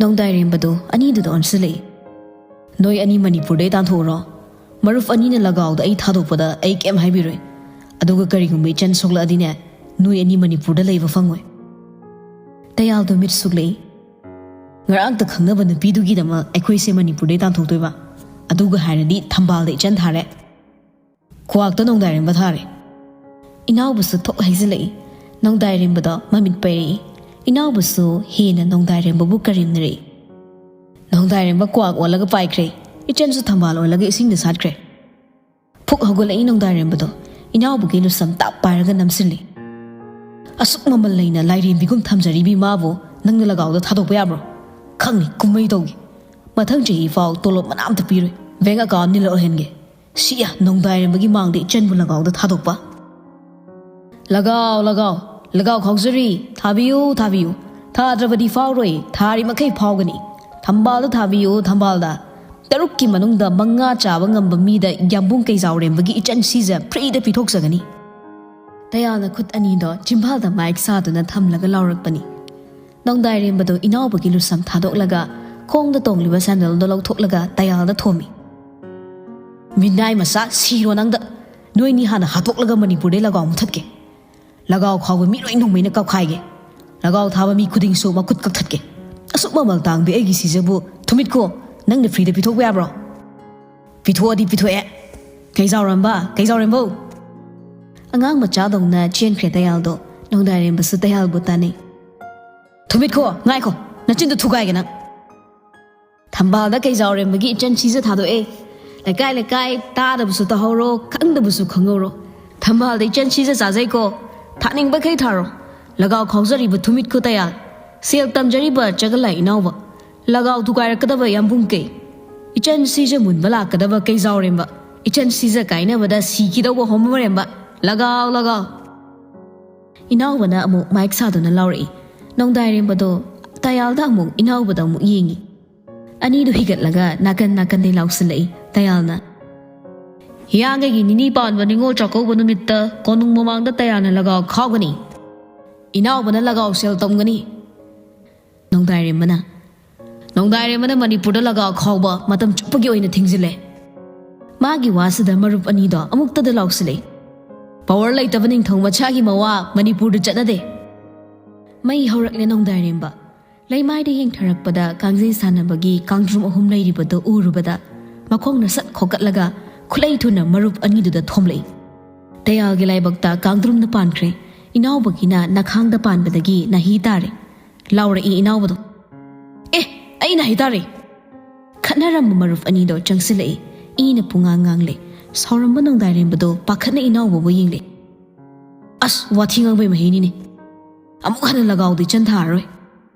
ꯅꯣꯡꯗꯥꯏꯔꯦꯝꯕꯗꯣ ꯑꯅꯤꯗꯨꯗ ꯑꯣꯟꯁꯤꯜꯂꯛꯏ꯫ "ꯅꯣꯏ ꯑꯅꯤ ꯃꯅꯤꯄꯨꯔꯗꯩ ꯇꯥꯟꯊꯣꯛꯎꯔꯣ꯫ ꯃꯔꯨꯞ ꯑꯅꯤꯅ ꯂꯒꯥꯎꯗ ꯑꯩ ꯊꯥꯗꯣꯛꯄꯗ ꯑꯩ ꯀꯩꯝ ꯍꯥꯏꯕꯤꯔꯣꯏ꯫ ꯑꯗꯨꯒ ꯀꯔꯤꯒꯨꯝꯕ ꯏꯆꯟ ꯁꯣꯛꯂꯛꯑꯗꯤꯅꯦ, ꯅꯣꯏ ꯑꯅꯤ ꯃꯅꯤꯄꯨꯔꯗ ꯂꯩꯕ ꯐꯪꯉꯣꯏ꯫ ꯇꯌꯥꯜꯗꯣ ꯃꯤꯠ ꯁꯨꯛꯂꯛꯏ꯫ ꯉꯔꯥꯡꯇ ꯈꯪꯅꯕ ꯅꯨꯄꯤꯗꯨꯒꯤꯗꯃꯛ ꯑꯩꯈꯣꯏꯁꯦ ꯃꯅꯤꯄꯨꯔꯗꯩ ꯇꯥꯟꯊꯣꯛꯇꯣꯏꯕ? ꯑꯗꯨꯒ ꯍꯥꯏꯔꯗꯤ ꯊꯝꯕꯥꯜꯗ ꯏꯆꯟ ꯊꯥꯔꯦ, ꯀ꯭ꯋꯥꯛꯇ ꯅꯣꯡꯗꯥꯏꯔꯦꯝꯕ ꯊꯥꯔꯦ꯫ ꯏꯅꯥꯎꯕꯁꯨ ꯊꯣꯛ ꯍꯥꯏꯖꯤꯜꯂꯛꯏ꯫ ꯅꯣꯡꯗꯥꯏꯔꯦꯝꯕꯗꯣ ꯃꯃꯤꯠ ꯄꯩꯔꯛꯏ꯫ ꯏꯅꯥꯎꯕꯁꯨ ꯍꯦꯟꯅ ꯅꯣꯡꯗꯥꯏꯔꯦꯝꯕꯕꯨ ꯀꯔꯦꯝꯅꯔꯛꯏ꯫ ꯅꯣꯡꯗꯥꯏꯔꯦꯝꯕ ꯀ꯭ꯋꯥꯛ ꯑꯣꯜꯂꯒ ꯄꯥꯏꯈ꯭ꯔꯦ꯫ ꯏꯆꯟꯁꯨ ꯊꯝꯕꯥꯜ ꯑꯣꯜꯂꯒ ꯏꯁꯤꯡꯗ ꯁꯥꯠꯈ꯭ꯔꯦ꯫ ꯐꯨꯛ ꯍꯧꯒꯠꯂꯛꯏ ꯅꯣꯡꯗꯥꯏꯔꯦꯝꯕꯗꯣ꯫ ꯏꯅꯥꯎꯕꯒꯤ ꯂꯨꯁꯝ ꯇꯥꯞ ꯄꯥꯏꯔꯒ ꯅꯝꯁꯤꯜꯂꯤ꯫ ꯑꯁꯨꯛ ꯃꯃꯜ ꯂꯩꯅ ꯂꯥꯏꯔꯦꯝꯕꯤꯒꯨꯝ ꯊꯝꯖꯔꯤꯕꯤ ꯃꯥꯕꯨ ꯅꯪꯅ ꯂꯒꯥꯎꯗ ꯊꯥꯗꯣꯛꯄ ꯌꯥꯕ꯭ꯔꯣ? ꯈꯪꯅꯤ, ꯀꯨꯝꯍꯩ ꯇꯧꯒꯦ꯫ ꯃꯊꯪ ꯆꯍꯤ ꯐꯥꯎ ꯇꯣꯂꯣꯞ ꯃꯅꯥ ꯑꯝꯇ ꯄꯤꯔꯣꯏ꯫ ꯕꯦꯡ ꯑꯦꯀꯥꯎꯟ ꯅꯤꯜꯂ ꯑꯣꯏꯍꯟꯒꯦ꯫ ꯁꯤꯌꯥ, ꯅꯣꯡꯗꯥꯏꯔꯦꯝꯕꯒꯤ ꯃꯥꯡꯗ ꯏꯆꯟꯕꯨ ꯂꯒꯥꯎꯗ ꯊꯥꯗꯣꯛꯄ꯫ ꯂꯒꯥꯎ, ꯂꯒꯥꯎ, ꯂꯒꯥꯎ ꯈꯥꯎꯖꯔꯤ, ꯊꯥꯕꯤꯌꯨ, ꯊꯥꯕꯤꯌꯨ꯫ ꯊꯥꯗ꯭ꯔꯕꯗꯤ ꯐꯥꯎꯔꯣꯏ, ꯊꯥꯔꯤ ꯃꯈꯩ ꯐꯥꯎꯒꯅꯤ꯫ ꯊꯝꯕꯥꯜꯗ ꯊꯥꯕꯤꯌꯨ, ꯊꯝꯕꯥꯜꯗ꯫ ꯇꯔꯨꯛꯀꯤ ꯃꯅꯨꯡꯗ ꯃꯉꯥ ꯆꯥꯕ ꯉꯝꯕ ꯃꯤꯗ ꯌꯥꯝꯕꯨꯡ ꯀꯩꯖꯥꯎꯔꯦꯝꯕꯒꯤ ꯏꯆꯟ ꯁꯤꯖ ꯐ꯭ꯔꯤꯗ ꯄꯤꯊꯣꯛꯆꯒꯅꯤ꯫ ꯇꯌꯥꯜꯅ ꯈꯨꯠ ꯑꯅꯤꯗꯣ ꯆꯤꯝꯕꯥꯜꯗ ꯃꯥꯏꯛ ꯁꯥꯗꯨꯅ ꯊꯝꯂꯒ ꯂꯥꯎꯔꯛꯄꯅꯤ꯫ ꯅꯣꯡꯗꯥꯏꯔꯦꯝꯕꯗꯣ ꯏꯅꯥꯎꯕꯒꯤ ꯂꯨꯁꯝ ꯊꯥꯗꯣꯛꯂꯒ ꯈꯣꯡꯗ ꯇꯣꯡꯂꯤꯕ ꯁꯦꯟꯗꯜꯗꯣ ꯂꯧꯊꯣꯛꯂꯒ ꯇꯌꯥꯜꯗ ꯊꯣꯝꯃꯤ꯫ ꯃꯤꯅꯥꯏ ꯃꯆꯥ, ꯁꯤꯔꯣ ꯅꯪꯗ! ꯅꯣꯏꯅꯤ ꯍꯥꯟꯅ ꯍꯥꯠꯇꯣꯛꯂꯒ ꯃꯅꯤꯄꯨꯔꯗꯩ ꯂꯒꯥꯎ ꯃꯨꯊꯠꯀꯦ꯫ ꯂꯒꯥꯎ ꯈꯥꯎꯕ ꯃꯤ ꯂꯣꯏ ꯅꯣꯡꯃꯩꯅ ꯀꯞꯈꯥꯏꯒꯦ꯫ ꯂꯒꯥꯎ ꯊꯥꯕ ꯃꯤ ꯈꯨꯗꯤꯡꯁꯨ ꯃꯈꯨꯠ ꯀꯛꯊꯠꯀꯦ꯫ ꯑꯁꯨꯛ ꯃꯃꯜ ꯇꯥꯡꯕꯤ ꯑꯩꯒꯤ ꯁꯤꯖꯕꯨ ꯊꯨꯝꯃꯤꯠꯈꯣ, ꯅꯪꯅ ꯐ꯭ꯔꯤꯗ ꯄꯤꯊꯣꯛꯄ ꯌꯥꯕ꯭ꯔꯣ? ꯄꯤꯊꯣꯛꯑꯗꯤ ꯄꯤꯊꯣꯛꯑꯦ꯫ ꯀꯩꯖꯥꯎꯔꯝꯕ, ꯀꯩꯖꯥꯎꯔꯦꯝꯕꯧ! ꯑꯉꯥꯡ ꯃꯆꯥꯗꯧꯅ ꯆꯦꯟꯈ꯭ꯔꯦ ꯇꯌꯥꯜꯗꯣ꯫ ꯅꯣꯡꯗꯥꯏꯔꯦꯝꯕꯁꯨ ꯇꯌꯥꯜꯕꯨ ꯇꯥꯟꯅꯩ꯫ ꯊꯨꯝꯃꯤꯠꯈꯣ, ꯉꯥꯏꯈꯣ, ꯅꯆꯤꯟꯗꯣ ꯊꯨꯒꯥꯏꯒꯦ ꯅꯪ꯫ ꯊꯝꯕꯥꯜꯗ ꯀꯩꯖꯥꯎꯔꯦꯝꯕꯒꯤ ꯏꯆꯟ ꯁꯤꯖ ꯊꯥꯗꯣꯛꯑꯦ꯫ ꯂꯩꯀꯥꯏ ꯂꯩꯀꯥꯏ ꯇꯥꯗꯕꯁꯨ ꯇꯥꯍꯧꯔꯣ, ꯈꯪꯗꯕꯁꯨ ꯈꯪꯍꯧꯔꯣ꯫ ꯊꯝꯕꯥꯜꯗ ꯏꯆꯟ ꯁꯤꯖ ꯆꯥꯖꯩꯀꯣ꯫ ꯊꯥꯅꯤꯡꯕꯈꯩ ꯊꯥꯔꯣ꯫ ꯂꯒꯥꯎ ꯈꯥꯎꯖꯔꯤꯕ ꯊꯨꯝꯃꯤꯠꯈꯣ ꯇꯌꯥꯜ, ꯁꯦꯜ ꯇꯝꯖꯔꯤꯕ ꯆꯒꯂꯥꯏ ꯏꯅꯥꯎꯕ, ꯂꯒꯥꯎ ꯊꯨꯒꯥꯏꯔꯛꯀꯗꯕ ꯌꯥꯝꯕꯨꯡ ꯀꯩ, ꯏꯆꯟ ꯁꯤꯖ ꯃꯨꯟꯕ ꯂꯥꯛꯀꯗꯕ ꯀꯩꯖꯥꯎꯔꯦꯝꯕ, ꯏꯆꯟ ꯁꯤꯖ ꯀꯥꯏꯅꯕꯗ ꯁꯤꯈꯤꯗꯧꯕ ꯍꯣꯃꯣꯔꯦꯝꯕ, ꯂꯒꯥꯎ, ꯂꯒꯥꯎ꯫ ꯏꯅꯥꯎꯕꯅ ꯑꯃꯨꯛ ꯃꯥꯏꯛ ꯁꯥꯗꯨꯅ ꯂꯥꯎꯔꯛꯏ꯫ ꯅꯣꯡꯗꯥꯏꯔꯦꯝꯕꯗꯣ ꯇꯌꯥꯜꯗ ꯑꯃꯨꯛ ꯏꯅꯥꯎꯕꯗ ꯑꯃꯨꯛ ꯌꯦꯡꯉꯤ꯫ ꯑꯅꯤꯗꯨ ꯍꯤꯒꯠꯂꯒ ꯅꯥꯀꯟ ꯅꯥꯀꯟꯗꯩ ꯂꯥꯎꯁꯤꯜꯂꯛꯏ ꯇꯌꯥꯜꯅ꯫ ꯍꯤꯌꯥꯡꯒꯩꯒꯤ ꯅꯤꯅꯤ ꯄꯥꯟꯕ ꯅꯤꯉꯣꯜ ꯆꯥꯛꯀꯧꯕ ꯅꯨꯃꯤꯠꯇ ꯀꯣꯅꯨꯡ ꯃꯃꯥꯡꯗ ꯇꯌꯥꯜꯅ ꯂꯒꯥꯎ ꯈꯥꯎꯒꯅꯤ꯫ ꯏꯅꯥꯎꯕꯅ ꯂꯒꯥꯎ ꯁꯦꯜ ꯇꯝꯒꯅꯤ꯫ ꯅꯣꯡꯗꯥꯏꯔꯦꯝꯕꯅ, ꯅꯣꯡꯗꯥꯏꯔꯦꯝꯕꯅ ꯃꯅꯤꯄꯨꯔꯗ ꯂꯒꯥꯎ ꯈꯥꯎꯕ ꯃꯇꯝ ꯆꯨꯞꯄꯒꯤ ꯑꯣꯏꯅ ꯊꯤꯡꯖꯤꯜꯂꯦ꯫ ꯃꯥꯒꯤ ꯋꯥꯁꯤꯗ ꯃꯔꯨꯞ ꯑꯅꯤꯗꯣ ꯑꯃꯨꯛꯇꯗ ꯂꯥꯎꯁꯤꯜꯂꯛꯏ꯫ "ꯄꯋꯥꯔ ꯂꯩꯇꯕ ꯅꯤꯡꯊꯧ ꯃꯆꯥꯒꯤ ꯃꯋꯥ ꯃꯅꯤꯄꯨꯔꯗ ꯆꯠꯅꯗꯦ!" ꯃꯩ ꯍꯧꯔꯛꯂꯦ ꯅꯣꯡꯗꯥꯏꯔꯦꯝꯕ꯫ ꯂꯩꯃꯥꯏꯗ ꯌꯦꯡꯊꯔꯛꯄꯗ ꯀꯥꯡꯖꯩ ꯁꯥꯟꯅꯕꯒꯤ ꯀꯥꯡꯗ꯭ꯔꯨꯝ ꯑꯍꯨꯝ ꯂꯩꯔꯤꯕꯗꯨ ꯎꯔꯨꯕꯗ ꯃꯈꯣꯡꯅ ꯁꯠ ꯈꯣꯀꯠꯂꯒ ꯈꯨꯠꯂꯩ ꯊꯨꯅ ꯃꯔꯨꯞ ꯑꯅꯤꯗꯨꯗ ꯊꯣꯝꯂꯛꯏ꯫ "ꯇꯌꯥꯜꯒꯤ ꯂꯥꯏꯕꯛꯇ ꯀꯥꯡꯗ꯭ꯔꯨꯝꯅ ꯄꯥꯟꯈ꯭ꯔꯦ, ꯏꯅꯥꯎꯕꯒꯤꯅ ꯅꯈꯥꯡꯗ ꯄꯥꯟꯕꯗꯒꯤ ꯅꯥꯍꯤ ꯇꯥꯔꯦ!" ꯂꯥꯎꯔꯛꯏ ꯏꯅꯥꯎꯕꯗꯣ꯫ "ꯑꯦ, ꯑꯩ ꯅꯥꯍꯤ ꯇꯥꯔꯦ!" ꯈꯠꯅꯔꯝꯕ ꯃꯔꯨꯞ ꯑꯅꯤꯗꯣ ꯆꯪꯁꯤꯜꯂꯛꯏ꯫ ꯏꯅ ꯄꯨꯡꯉꯥꯡ ꯉꯥꯡꯂꯦ꯫ ꯁꯥꯎꯔꯝꯕ ꯅꯣꯡꯗꯥꯏꯔꯦꯝꯕꯗꯣ ꯄꯥꯈꯠꯅ ꯏꯅꯥꯎꯕꯕꯨ ꯌꯦꯡꯂꯦ꯫ "ꯑꯁ, ꯋꯥꯊꯤ ꯉꯥꯡꯕꯩ ꯃꯍꯩꯅꯤꯅꯦ꯫ ꯑꯃꯨꯛ ꯍꯟꯅ ꯂꯒꯥꯎꯗꯤ ꯆꯟꯊꯔꯔꯣꯏ꯫"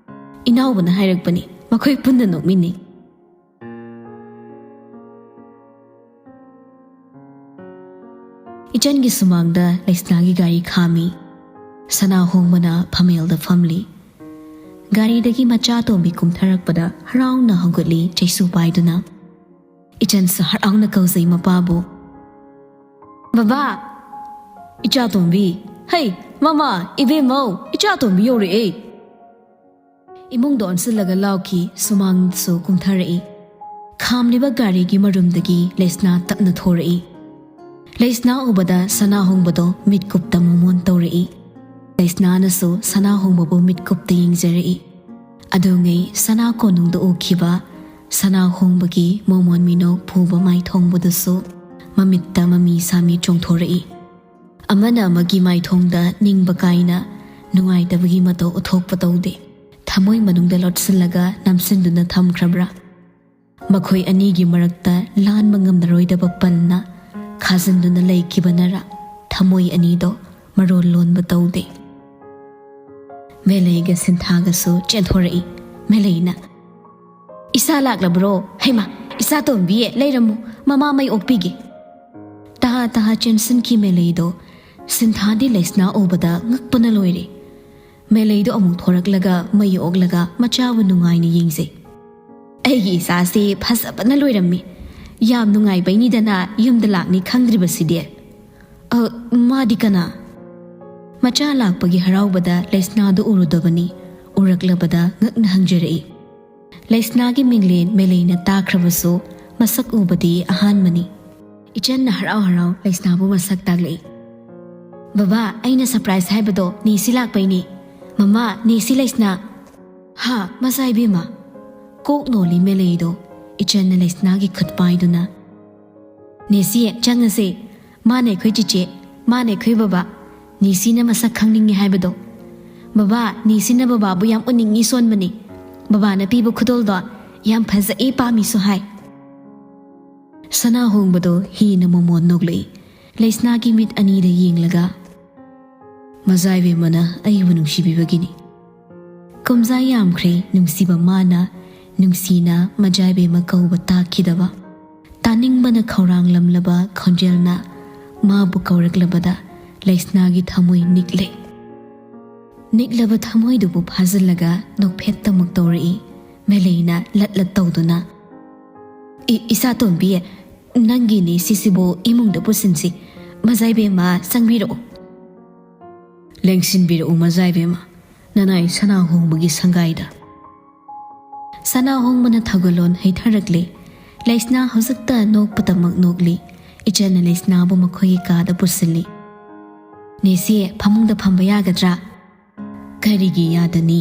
ꯏꯅꯥꯎꯕꯅ ꯍꯥꯏꯔꯛꯄꯅꯤ꯫ ꯃꯈꯣꯏ ꯄꯨꯟꯅ ꯅꯣꯛꯃꯤꯟꯅꯩ꯫ ꯏꯆꯟꯒꯤ ꯁꯨꯃꯥꯡꯗ ꯂꯩꯁꯅꯥꯒꯤ ꯒꯥꯔꯤ ꯈꯥꯝꯃꯤ꯫ ꯁꯅꯥ ꯍꯣꯡꯕꯅ ꯐꯝꯃꯦꯜꯗ ꯐꯝꯂꯤ꯫ ꯒꯥꯔꯤꯗꯒꯤ ꯃꯆꯥ ꯇꯣꯝꯕꯤ ꯀꯨꯝꯊꯔꯛꯄꯗ ꯍꯔꯥꯎꯅ ꯍꯧꯒꯠꯂꯤ ꯆꯩꯁꯨ ꯄꯥꯏꯗꯨꯅ꯫ ꯏꯆꯟꯁꯨ ꯍꯔꯥꯎꯅ ꯀꯧꯖꯩ ꯃꯄꯥꯕꯨ꯫ "ꯕꯕꯥ!" "ꯏꯆꯥ ꯇꯣꯝꯕꯤ!" "ꯍꯩ, ꯃꯃꯥ, ꯏꯕꯦꯝꯃꯧ, ꯏꯆꯥ ꯇꯣꯝꯕꯤ ꯌꯧꯔꯛꯑꯦ!" ꯏꯃꯨꯡꯗ ꯑꯣꯟꯁꯤꯜꯂꯒ ꯂꯥꯎꯈꯤ꯫ ꯁꯨꯃꯥꯡꯁꯨ ꯀꯨꯝꯊꯔꯛꯏ꯫ ꯈꯥꯝꯂꯤꯕ ꯒꯥꯔꯤꯒꯤ ꯃꯔꯨꯝꯗꯒꯤ ꯂꯩꯁꯅꯥ ꯇꯞꯅ ꯊꯣꯔꯛꯏ꯫ ꯂꯩꯁꯅꯥ ꯎꯕꯗ ꯁꯅꯥ ꯍꯣꯡꯕꯗꯣ ꯃꯤꯠꯀꯨꯞꯇ ꯃꯣꯃꯣꯟ ꯇꯧꯔꯛꯏ꯫ ꯂꯩꯁꯅꯥꯅꯁꯨ ꯁꯅꯥ ꯍꯣꯡꯕꯕꯨ ꯃꯤꯠꯀꯨꯞꯇ ꯌꯦꯡꯖꯔꯛꯏ꯫ ꯑꯗꯨꯉꯩ ꯁꯅꯥ ꯀꯣꯅꯨꯡꯗ ꯎꯈꯤꯕ ꯁꯅꯥ ꯍꯣꯡꯕꯒꯤ ꯃꯣꯃꯣꯟ ꯃꯤꯅꯣꯛ ꯐꯨꯕ ꯃꯥꯏꯊꯣꯡꯕꯗꯨꯁꯨ ꯃꯃꯤꯠꯇ ꯃꯃꯤ ꯁꯥꯃꯤ ꯆꯣꯡꯊꯣꯔꯛꯏ꯫ ꯑꯃꯅ ꯑꯃꯒꯤ ꯃꯥꯏꯊꯣꯡꯗ ꯅꯤꯡꯕ ꯀꯥꯏꯅ ꯅꯨꯡꯉꯥꯏꯇꯕꯒꯤ ꯃꯇꯧ ꯎꯠꯊꯣꯛꯄ ꯇꯧꯗꯦ꯫ ꯊꯃꯣꯏ ꯃꯅꯨꯡꯗ ꯂꯣꯠꯁꯤꯜꯂꯒ ꯅꯝꯁꯤꯟꯗꯨꯅ ꯊꯝꯈ꯭ꯔꯕ꯭ꯔꯥ? ꯃꯈꯣꯏ ꯑꯅꯤꯒꯤ ꯃꯔꯛꯇ ꯂꯥꯟꯕ ꯉꯝꯅꯔꯣꯏꯗꯕ ꯄꯟꯅ ꯈꯥꯖꯤꯟꯗꯨꯅ ꯂꯩꯈꯤꯕꯅꯔꯥ ꯊꯃꯣꯏ ꯑꯅꯤꯗꯣ ꯃꯔꯣꯜ ꯂꯣꯟꯕ ꯇꯧꯗꯦ꯫ ꯃꯦꯂꯩꯒ ꯁꯤꯟꯊꯥꯒꯁꯨ ꯆꯦꯟꯊꯣꯔꯛꯏ꯫ ꯃꯦꯂꯩꯅ, "ꯏꯆꯥ ꯂꯥꯛꯂꯕ꯭ꯔꯣ? ꯍꯩꯃꯥ, ꯏꯆꯥ ꯇꯣꯝꯕꯤ, ꯂꯩꯔꯝꯃꯨ, ꯃꯃꯥ ꯃꯩ ꯑꯣꯛꯄꯤꯒꯦ!" ꯇꯍꯥ ꯇꯍꯥ ꯆꯦꯟꯁꯤꯟꯈꯤ ꯃꯦꯂꯩꯗꯣ꯫ ꯁꯤꯟꯊꯥꯗꯤ ꯂꯩꯁꯅꯥ ꯎꯕꯗ ꯉꯛꯄꯅ ꯂꯣꯏꯔꯦ꯫ ꯃꯦꯂꯩꯗꯣ ꯑꯃꯨꯛ ꯊꯣꯔꯛꯂꯒ ꯃꯩ ꯑꯣꯛꯂꯒ ꯃꯆꯥꯕꯨ ꯅꯨꯡꯉꯥꯏꯅ ꯌꯦꯡꯖꯩ꯫ "ꯑꯩꯒꯤ ꯏꯆꯥꯁꯤ ꯐꯖꯕꯅ ꯂꯣꯏꯔꯝꯃꯤ꯫ ꯌꯥꯝ ꯅꯨꯡꯉꯥꯏꯕꯩꯅꯤꯗꯅ ꯌꯨꯝꯗ ꯂꯥꯛꯅꯤ ꯈꯪꯗ꯭ꯔꯤꯕꯁꯤꯗꯤ꯫ ꯑ, ꯃꯥꯗꯤ ꯀꯅꯥ?" ꯃꯆꯥ ꯂꯥꯛꯄꯒꯤ ꯍꯔꯥꯎꯕꯗ ꯂꯩꯁꯅꯥꯗꯨ ꯎꯔꯨꯗꯕꯅꯤ꯫ ꯎꯔꯛꯂꯕꯗ ꯉꯛꯅ ꯍꯪꯖꯔꯛꯏ꯫ ꯂꯩꯁꯅꯥꯒꯤ ꯃꯤꯡꯂꯦꯟ ꯃꯦꯂꯩꯅ ꯇꯥꯈ꯭ꯔꯕꯁꯨ ꯃꯁꯛ ꯎꯕꯗꯤ ꯑꯍꯥꯟꯕꯅꯤ꯫ ꯏꯆꯟꯅ ꯍꯔꯥꯎ ꯍꯔꯥꯎ ꯂꯩꯁꯅꯥꯕꯨ ꯃꯁꯛ ꯇꯥꯛꯂꯛꯏ꯫ "ꯕꯕꯥ, ꯑꯩꯅ ꯁꯔꯄ꯭ꯔꯥꯏꯖ ꯍꯥꯏꯕꯗꯣ ꯅꯦꯁꯤ ꯂꯥꯛꯄꯩꯅꯦ꯫ ꯃꯃꯥ, ꯅꯦꯁꯤ ꯂꯩꯁꯅꯥ!" "ꯍꯥ, ꯃꯆꯥ ꯏꯕꯦꯝꯃ?" ꯀꯣꯛ ꯅꯣꯜꯂꯤ ꯃꯦꯂꯩꯗꯣ꯫ ꯏꯆꯟꯅ ꯂꯩꯁꯅꯥꯒꯤ ꯈꯨꯠ ꯄꯥꯏꯗꯨꯅ, "ꯅꯦꯁꯤ, ꯆꯪꯉꯁꯦ꯫ ꯃꯥꯅ ꯑꯩꯈꯣꯏ ꯆꯤꯆꯦ, ꯃꯥꯅ ꯑꯩꯈꯣꯏ ꯕꯕꯥ꯫ ꯅꯦꯁꯤꯅ ꯃꯁꯛ ꯈꯪꯅꯤꯡꯉꯤ ꯍꯥꯏꯕꯗꯣ꯫ ꯕꯕꯥ, ꯅꯦꯁꯤꯅ ꯕꯕꯥꯕꯨ ꯌꯥꯝ ꯎꯅꯤꯡꯉꯤ ꯁꯣꯟꯕꯅꯤ꯫ ꯕꯕꯥꯅ ꯄꯤꯕ ꯈꯨꯗꯣꯜꯗꯣ ꯌꯥꯝ ꯐꯖꯩ, ꯄꯥꯝꯃꯤꯁꯨ ꯍꯥꯏ꯫" ꯁꯅꯥ ꯍꯣꯡꯕꯗꯣ ꯍꯦꯟꯅ ꯃꯃꯣꯟ ꯅꯣꯛꯂꯛꯏ꯫ ꯂꯩꯁꯅꯥꯒꯤ ꯃꯤꯠ ꯑꯅꯤꯗ ꯌꯦꯡꯂꯒ, "ꯃꯖꯥꯏꯕꯦꯝꯃꯅ ꯑꯩꯕꯨ ꯅꯨꯡꯁꯤꯕꯤꯕꯒꯤꯅꯤ꯫" ꯀꯨꯝꯖꯥ ꯌꯥꯝꯈ꯭ꯔꯦ ꯅꯨꯡꯁꯤꯕ ꯃꯥꯅ ꯅꯨꯡꯁꯤꯅ ꯃꯖꯥꯏꯕꯦꯝꯃ ꯀꯧꯕ ꯇꯥꯈꯤꯗꯕ꯫ ꯇꯥꯅꯤꯡꯕꯅ ꯈꯧꯔꯥꯡꯂꯝꯂꯕ ꯈꯣꯟꯖꯦꯜꯅ ꯃꯥꯕꯨ ꯀꯧꯔꯛꯂꯕꯗ ꯂꯩꯁꯅꯥꯒꯤ ꯊꯃꯣꯏ ꯅꯤꯛꯂꯦ꯫ ꯅꯤꯛꯂꯕ ꯊꯃꯣꯏꯗꯨꯕꯨ ꯐꯥꯖꯤꯜꯂꯒ ꯅꯣꯛꯐꯦꯠꯇꯃꯛ ꯇꯧꯔꯛꯏ꯫ ꯃꯦꯂꯩꯅ ꯂꯠ ꯂꯠ ꯇꯧꯗꯨꯅ, "ꯏ-, ꯏꯆꯥꯇꯣꯝꯕꯤ, ꯅꯪꯒꯤ ꯅꯦꯁꯤꯁꯤꯕꯨ ꯏꯃꯨꯡꯗ ꯄꯨꯁꯤꯟꯁꯤ꯫ ꯃꯖꯥꯏꯕꯦꯝꯃ, ꯆꯪꯕꯤꯔꯛꯎ꯫ ꯂꯦꯡꯁꯤꯟꯕꯤꯔꯛꯎ, ꯃꯖꯥꯏꯕꯦꯝꯃ, ꯅꯅꯥꯏ ꯁꯅꯥ ꯍꯣꯡꯕꯒꯤ ꯁꯪꯒꯥꯏꯗ꯫" ꯁꯅꯥ ꯍꯣꯡꯕꯅ ꯊꯧꯒꯜꯂꯣꯟ ꯍꯩꯊꯔꯛꯂꯦ꯫ ꯂꯩꯁꯅꯥ ꯍꯧꯖꯤꯛꯇ ꯅꯣꯛꯄꯇꯃꯛ ꯅꯣꯛꯂꯤ꯫ ꯏꯆꯟꯅ ꯂꯩꯁꯅꯥꯕꯨ ꯃꯈꯣꯏꯒꯤ ꯀꯥꯗ ꯄꯨꯁꯤꯜꯂꯤ꯫ "ꯅꯦꯁꯤ, ꯐꯃꯨꯡꯗ ꯐꯝꯕ ꯌꯥꯒꯗ꯭ꯔꯥ?" "ꯀꯔꯤꯒꯤ ꯌꯥꯗꯅꯤ?"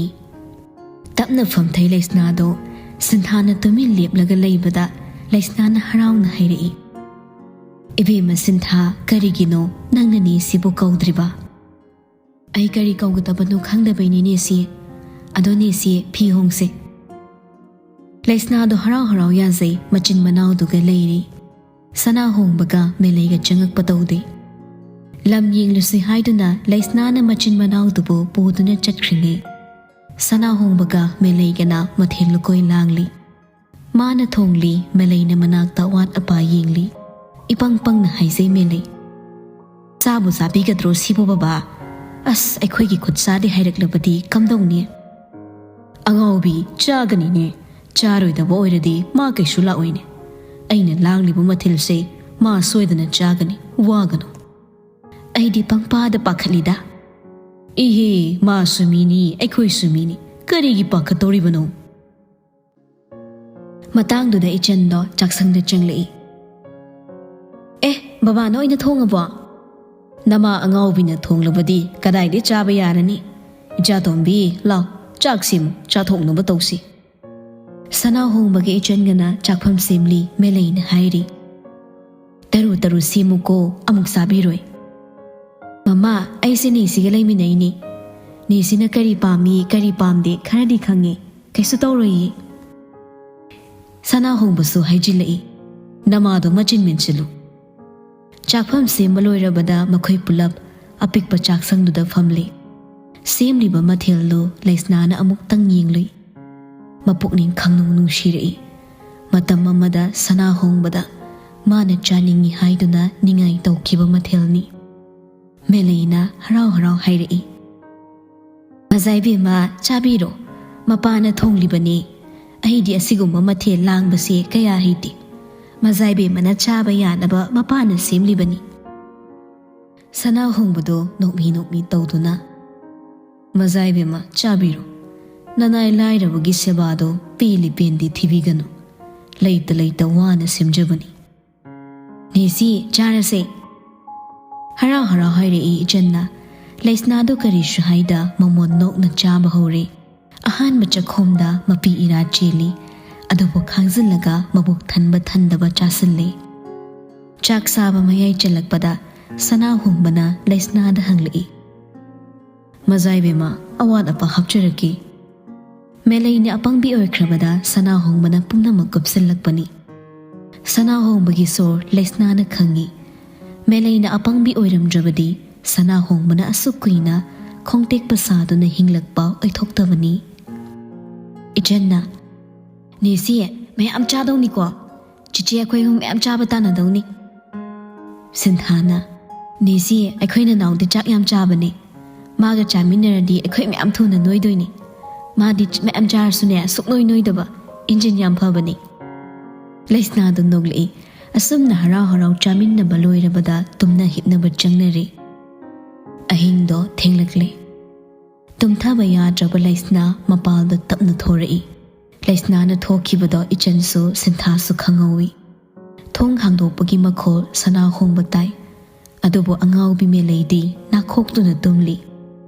ꯇꯞꯅ ꯐꯝꯊꯩ ꯂꯩꯁꯅꯥꯗꯣ꯫ ꯁꯤꯟꯊꯥꯅ ꯇꯨꯃꯤꯟ ꯂꯦꯞꯂꯒ ꯂꯩꯕꯗ ꯂꯩꯁꯅꯥꯅ ꯍꯔꯥꯎꯅ ꯍꯥꯏꯔꯛꯏ, "ꯏꯕꯦꯝꯃ ꯁꯤꯟꯊꯥ, ꯀꯔꯤꯒꯤꯅꯣ ꯅꯪꯅ ꯅꯦꯁꯤꯕꯨ ꯀꯧꯗ꯭ꯔꯤꯕ?" "ꯑꯩ ꯀꯔꯤ ꯀꯧꯒꯗꯕꯅꯣ ꯈꯪꯗꯕꯩꯅꯤꯅꯦ ꯁꯤ꯫ ꯑꯗꯣ ꯅꯦꯁꯤ, ꯐꯤ ꯍꯣꯡꯁꯦ꯫" ꯂꯩꯁꯅꯥꯗꯣ ꯍꯔꯥꯎ ꯍꯔꯥꯎ ꯌꯥꯖꯩ, ꯃꯆꯤꯟ ꯃꯅꯥꯎꯗꯨꯒ ꯂꯩꯔꯤ꯫ ꯁꯅꯥ ꯍꯣꯡꯕꯒ ꯃꯦꯂꯩꯒ ꯆꯪꯉꯛꯄ ꯇꯧꯗꯦ꯫ ꯂꯝ ꯌꯦꯡꯂꯨꯁꯤ ꯍꯥꯏꯗꯨꯅ ꯂꯩꯁꯅꯥꯅ ꯃꯆꯤꯟ ꯃꯅꯥꯎꯗꯨꯕꯨ ꯄꯨꯗꯨꯅ ꯆꯠꯈ꯭ꯔꯤꯉꯩ, ꯁꯅꯥ ꯍꯣꯡꯕꯒ ꯃꯦꯂꯩꯒꯅ ꯃꯊꯦꯜ ꯂꯨꯀꯣꯏ ꯂꯥꯡꯂꯤ꯫ ꯃꯥꯅ ꯊꯣꯡꯂꯤ, ꯃꯦꯂꯩꯅ ꯃꯅꯥꯛꯇ ꯑꯋꯥꯠ ꯑꯄꯥ ꯌꯦꯡꯂꯤ꯫ ꯏꯄꯪ ꯄꯪꯅ ꯍꯥꯏꯖꯩ ꯃꯦꯂꯩ, "ꯆꯥꯕꯨ ꯆꯥꯕꯤꯒꯗ꯭ꯔꯣ ꯁꯤꯕꯨ ꯕꯕꯥ? ꯑꯁ, ꯑꯩꯈꯣꯏꯒꯤ ꯈꯨꯠ ꯆꯥꯗꯦ ꯍꯥꯏꯔꯛꯂꯕꯗꯤ ꯀꯝꯗꯧꯅꯤ?" "ꯑꯉꯥꯎꯕꯤ, ꯆꯥꯒꯅꯤꯅꯦ꯫ ꯆꯥꯔꯣꯏꯗꯕ ꯑꯣꯏꯔꯗꯤ ꯃꯥ ꯀꯩꯁꯨ ꯂꯥꯛꯑꯣꯏꯅꯦ꯫ ꯑꯩꯅ ꯂꯥꯡꯂꯤꯕ ꯃꯊꯦꯜꯁꯦ ꯃꯥ ꯁꯣꯏꯗꯅ ꯆꯥꯒꯅꯤ, ꯋꯥꯒꯅꯨ꯫" "ꯑꯩꯗꯤ ꯄꯪꯄꯥꯗ ꯄꯥꯈꯠꯂꯤꯗ꯫" "ꯏꯍꯦ, ꯃꯥꯁꯨ ꯃꯤꯅꯤ, ꯑꯩꯈꯣꯏꯁꯨ ꯃꯤꯅꯤ, ꯀꯔꯤꯒꯤ ꯄꯥꯈꯠꯇꯧꯔꯤꯕꯅꯣ?" ꯃꯇꯥꯡꯗꯨꯗ ꯏꯆꯟꯗꯣ ꯆꯥꯛꯁꯪꯗ ꯆꯪꯂꯛꯏ꯫ "ꯕꯕꯥꯅ ꯑꯣꯏꯅ ꯊꯣꯡꯉꯕꯣ?" "ꯅꯃꯥ ꯑꯉꯥꯎꯕꯤꯅ ꯊꯣꯡꯂꯕꯗꯤ ꯀꯗꯥꯏꯗꯩ ꯆꯥꯕ ꯌꯥꯔꯅꯤ? ꯏꯆꯥꯇꯣꯝꯕꯤ, ꯂꯥꯎ, ꯆꯥꯛ ꯁꯦꯝꯃꯨ, ꯆꯥꯊꯣꯛꯅꯕ ꯇꯧꯁꯤ꯫" ꯁꯅꯥ ꯍꯣꯡꯕꯒ ꯏꯆꯟꯒꯅ ꯆꯥꯛꯐꯝ ꯁꯦꯝꯂꯤ꯫ ꯃꯦꯂꯩꯅ ꯍꯥꯏꯔꯤ, "ꯇꯔꯨ ꯇꯔꯨ ꯁꯦꯝꯃꯨꯀꯣ, ꯑꯃꯨꯛ ꯆꯥꯕꯤꯔꯣꯏ꯫" "ꯃꯃꯥ, ꯑꯩꯁꯦ ꯅꯦꯁꯤꯒ ꯂꯩꯃꯤꯟꯅꯩꯅꯦ꯫ ꯅꯦꯁꯤꯅ ꯀꯔꯤ ꯄꯥꯝꯃꯤ, ꯀꯔꯤ ꯄꯥꯝꯗꯦ ꯈꯔꯗꯤ ꯈꯪꯉꯦ꯫ ꯀꯩꯁꯨ ꯇꯧꯔꯣꯏꯌꯦ꯫" ꯁꯅꯥ ꯍꯣꯡꯕꯁꯨ ꯍꯥꯏꯖꯤꯜꯂꯛꯏ, "ꯅꯃꯥꯗꯣ ꯃꯆꯤꯟ ꯃꯦꯟꯁꯤꯜꯂꯨ꯫" ꯆꯥꯛꯐꯝ ꯁꯦꯝꯕ ꯂꯣꯏꯔꯕꯗ ꯃꯈꯣꯏ ꯄꯨꯂꯞ ꯑꯄꯤꯛꯄ ꯆꯥꯛꯁꯪꯗꯨꯗ ꯐꯝꯂꯤ꯫ ꯁꯦꯝꯂꯤꯕ ꯃꯊꯦꯜꯗꯨ ꯂꯩꯁꯅꯥꯅ ꯑꯃꯨꯛꯇꯪ ꯌꯦꯡꯂꯨꯏ꯫ ꯃꯄꯨꯛꯅꯤꯡ ꯈꯪꯅꯨꯡ ꯅꯨꯡꯁꯤꯔꯛꯏ꯫ ꯃꯇꯝ ꯑꯃꯗ ꯁꯅꯥ ꯍꯣꯡꯕꯗ ꯃꯥꯅ ꯆꯥꯅꯤꯡꯏ ꯍꯥꯏꯗꯨꯅ ꯅꯤꯡꯉꯥꯏ ꯇꯧꯈꯤꯕ ꯃꯊꯦꯜꯅꯤ꯫ ꯃꯦꯂꯩꯅ ꯍꯔꯥꯎ ꯍꯔꯥꯎ ꯍꯥꯏꯔꯛꯏ, "ꯃꯖꯥ ꯏꯕꯦꯝꯃ, ꯆꯥꯕꯤꯔꯣ꯫ ꯃꯄꯥꯅ ꯊꯣꯡꯂꯤꯕꯅꯤ꯫ ꯑꯩꯗꯤ ꯑꯁꯤꯒꯨꯝꯕ ꯃꯊꯦꯜ ꯂꯥꯡꯕꯁꯦ ꯀꯌꯥ ꯍꯩꯇꯦ꯫ ꯃꯖꯥ ꯏꯕꯦꯝꯃꯅ ꯆꯥꯕ ꯌꯥꯅꯕ ꯃꯄꯥꯅ ꯁꯦꯝꯂꯤꯕꯅꯤ꯫" ꯁꯅꯥ ꯍꯣꯡꯕꯗꯣ ꯅꯣꯛꯃꯤ ꯅꯣꯛꯃꯤ ꯇꯧꯗꯨꯅ, "ꯃꯖꯥ ꯏꯕꯦꯝꯃ, ꯆꯥꯕꯤꯔꯣ꯫ ꯅꯅꯥꯏ ꯂꯥꯏꯔꯕꯒꯤ ꯁꯦꯕꯥꯗꯣ ꯄꯦꯜꯂꯤ ꯄꯦꯟꯗꯦ ꯊꯤꯕꯤꯒꯅꯨ꯫ ꯂꯩꯇ ꯂꯩꯇ ꯋꯥꯅ ꯁꯦꯝꯖꯕꯅꯤ꯫" "ꯅꯦꯁꯤ, ꯆꯥꯔꯁꯦ꯫" ꯍꯔꯥꯎ ꯍꯔꯥꯎ ꯍꯥꯏꯔꯛꯏ ꯏꯆꯟꯅ꯫ ꯂꯩꯁꯅꯥꯗꯣ ꯀꯔꯤꯁꯨ ꯍꯥꯏꯗ ꯃꯃꯣꯟ ꯅꯣꯛꯅ ꯆꯥꯕ ꯍꯧꯔꯦ꯫ ꯑꯍꯥꯟꯕ ꯆꯥꯛꯈꯣꯝꯗ ꯃꯄꯤ ꯏꯔꯥ ꯆꯦꯜꯂꯤ, ꯑꯗꯨꯕꯨ ꯈꯥꯡꯖꯤꯜꯂꯒ ꯃꯕꯨꯛ ꯊꯟꯕ ꯊꯟꯗꯕ ꯆꯥꯁꯤꯜꯂꯦ꯫ ꯆꯥꯛ ꯆꯥꯕ ꯃꯌꯥꯏ ꯆꯜꯂꯛꯄꯗ ꯁꯅꯥ ꯍꯣꯡꯕꯅ ꯂꯩꯁꯅꯥꯗ ꯍꯪꯂꯛꯏ, "ꯃꯖꯥ ꯏꯕꯦꯝꯃ, ꯑꯋꯥꯠ ꯑꯄꯥ ꯍꯥꯞꯆꯔꯛꯀꯦ꯫" ꯃꯦꯂꯩꯅ ꯑꯄꯪꯕꯤ ꯑꯣꯏꯈ꯭ꯔꯕꯗ ꯁꯅꯥ ꯍꯣꯡꯕꯅ ꯄꯨꯝꯅꯃꯛ ꯀꯨꯞꯁꯤꯜꯂꯛꯄꯅꯤ꯫ ꯁꯅꯥ ꯍꯣꯡꯕꯒꯤ ꯁꯣꯔ ꯂꯩꯁꯅꯥꯅ ꯈꯪꯏ꯫ ꯃꯦꯂꯩꯅ ꯑꯄꯪꯕꯤ ꯑꯣꯏꯔꯝꯗ꯭ꯔꯕꯗꯤ ꯁꯅꯥ ꯍꯣꯡꯕꯅ ꯑꯁꯨꯛ ꯀꯨꯏꯅ ꯈꯣꯡꯇꯦꯛꯄ ꯁꯥꯗꯨꯅ ꯍꯤꯡꯂꯛꯄ ꯑꯣꯏꯊꯣꯛꯇꯕꯅꯤ꯫ ꯏꯆꯟꯅ, "ꯅꯦꯁꯤ, ꯃꯌꯥꯝ ꯆꯥꯗꯧꯅꯤꯀꯣ꯫ ꯆꯤꯆꯦ ꯑꯩꯈꯣꯏ ꯑꯍꯨꯝ ꯃꯌꯥꯝ ꯆꯥꯕ ꯇꯥꯟꯅꯗꯧꯅꯤ꯫" ꯁꯤꯟꯊꯥꯅ, "ꯅꯦꯁꯤ, ꯑꯩꯈꯣꯏ ꯅꯅꯥꯎꯗꯤ ꯆꯥꯛ ꯌꯥꯝ ꯆꯥꯕꯅꯦ꯫ ꯃꯥꯒ ꯆꯥꯃꯤꯟꯅꯔꯗꯤ ꯑꯩꯈꯣꯏ ꯃꯌꯥꯝ ꯊꯨꯅ ꯅꯣꯏꯗꯣꯏꯅꯤ꯫ ꯃꯥꯗꯤ ꯃꯌꯥꯝ ꯆꯥꯔꯁꯨꯅꯦ, ꯁꯨꯛꯅꯣꯏ ꯅꯣꯏꯗꯕ, ꯏꯟꯖꯤꯟ ꯌꯥꯝ ꯐꯕꯅꯦ꯫" ꯂꯩꯁꯅꯥꯗꯨ ꯅꯣꯛꯂꯛꯏ꯫ ꯑꯁꯨꯝꯅ ꯍꯔꯥꯎ ꯍꯔꯥꯎ ꯆꯥꯃꯤꯟꯅꯕ ꯂꯣꯏꯔꯕꯗ ꯇꯨꯝꯅ ꯍꯤꯞꯅꯕ ꯆꯪꯅꯔꯦ꯫ ꯑꯍꯤꯡꯗꯣ ꯊꯦꯡꯂꯛꯂꯦ꯫ ꯇꯨꯝꯊꯕ ꯌꯥꯗ꯭ꯔꯕ ꯂꯩꯁꯅꯥ ꯃꯄꯥꯜꯗ ꯇꯞꯅ ꯊꯣꯔꯛꯏ꯫ ꯂꯩꯁꯅꯥꯅ ꯊꯣꯛꯈꯤꯕꯗꯣ ꯏꯆꯟꯁꯨ ꯁꯤꯟꯊꯥꯁꯨ ꯈꯪꯍꯧꯏ꯫ ꯊꯣꯡ ꯍꯥꯡꯗꯣꯛꯄꯒꯤ ꯃꯈꯣꯜ ꯁꯅꯥ ꯍꯣꯡꯕ ꯇꯥꯏ꯫ ꯑꯗꯨꯕꯨ ꯑꯉꯥꯎꯕꯤ ꯃꯦꯂꯩꯗꯤ ꯅꯥꯈꯣꯛꯇꯨꯅ ꯇꯨꯝꯂꯤ꯫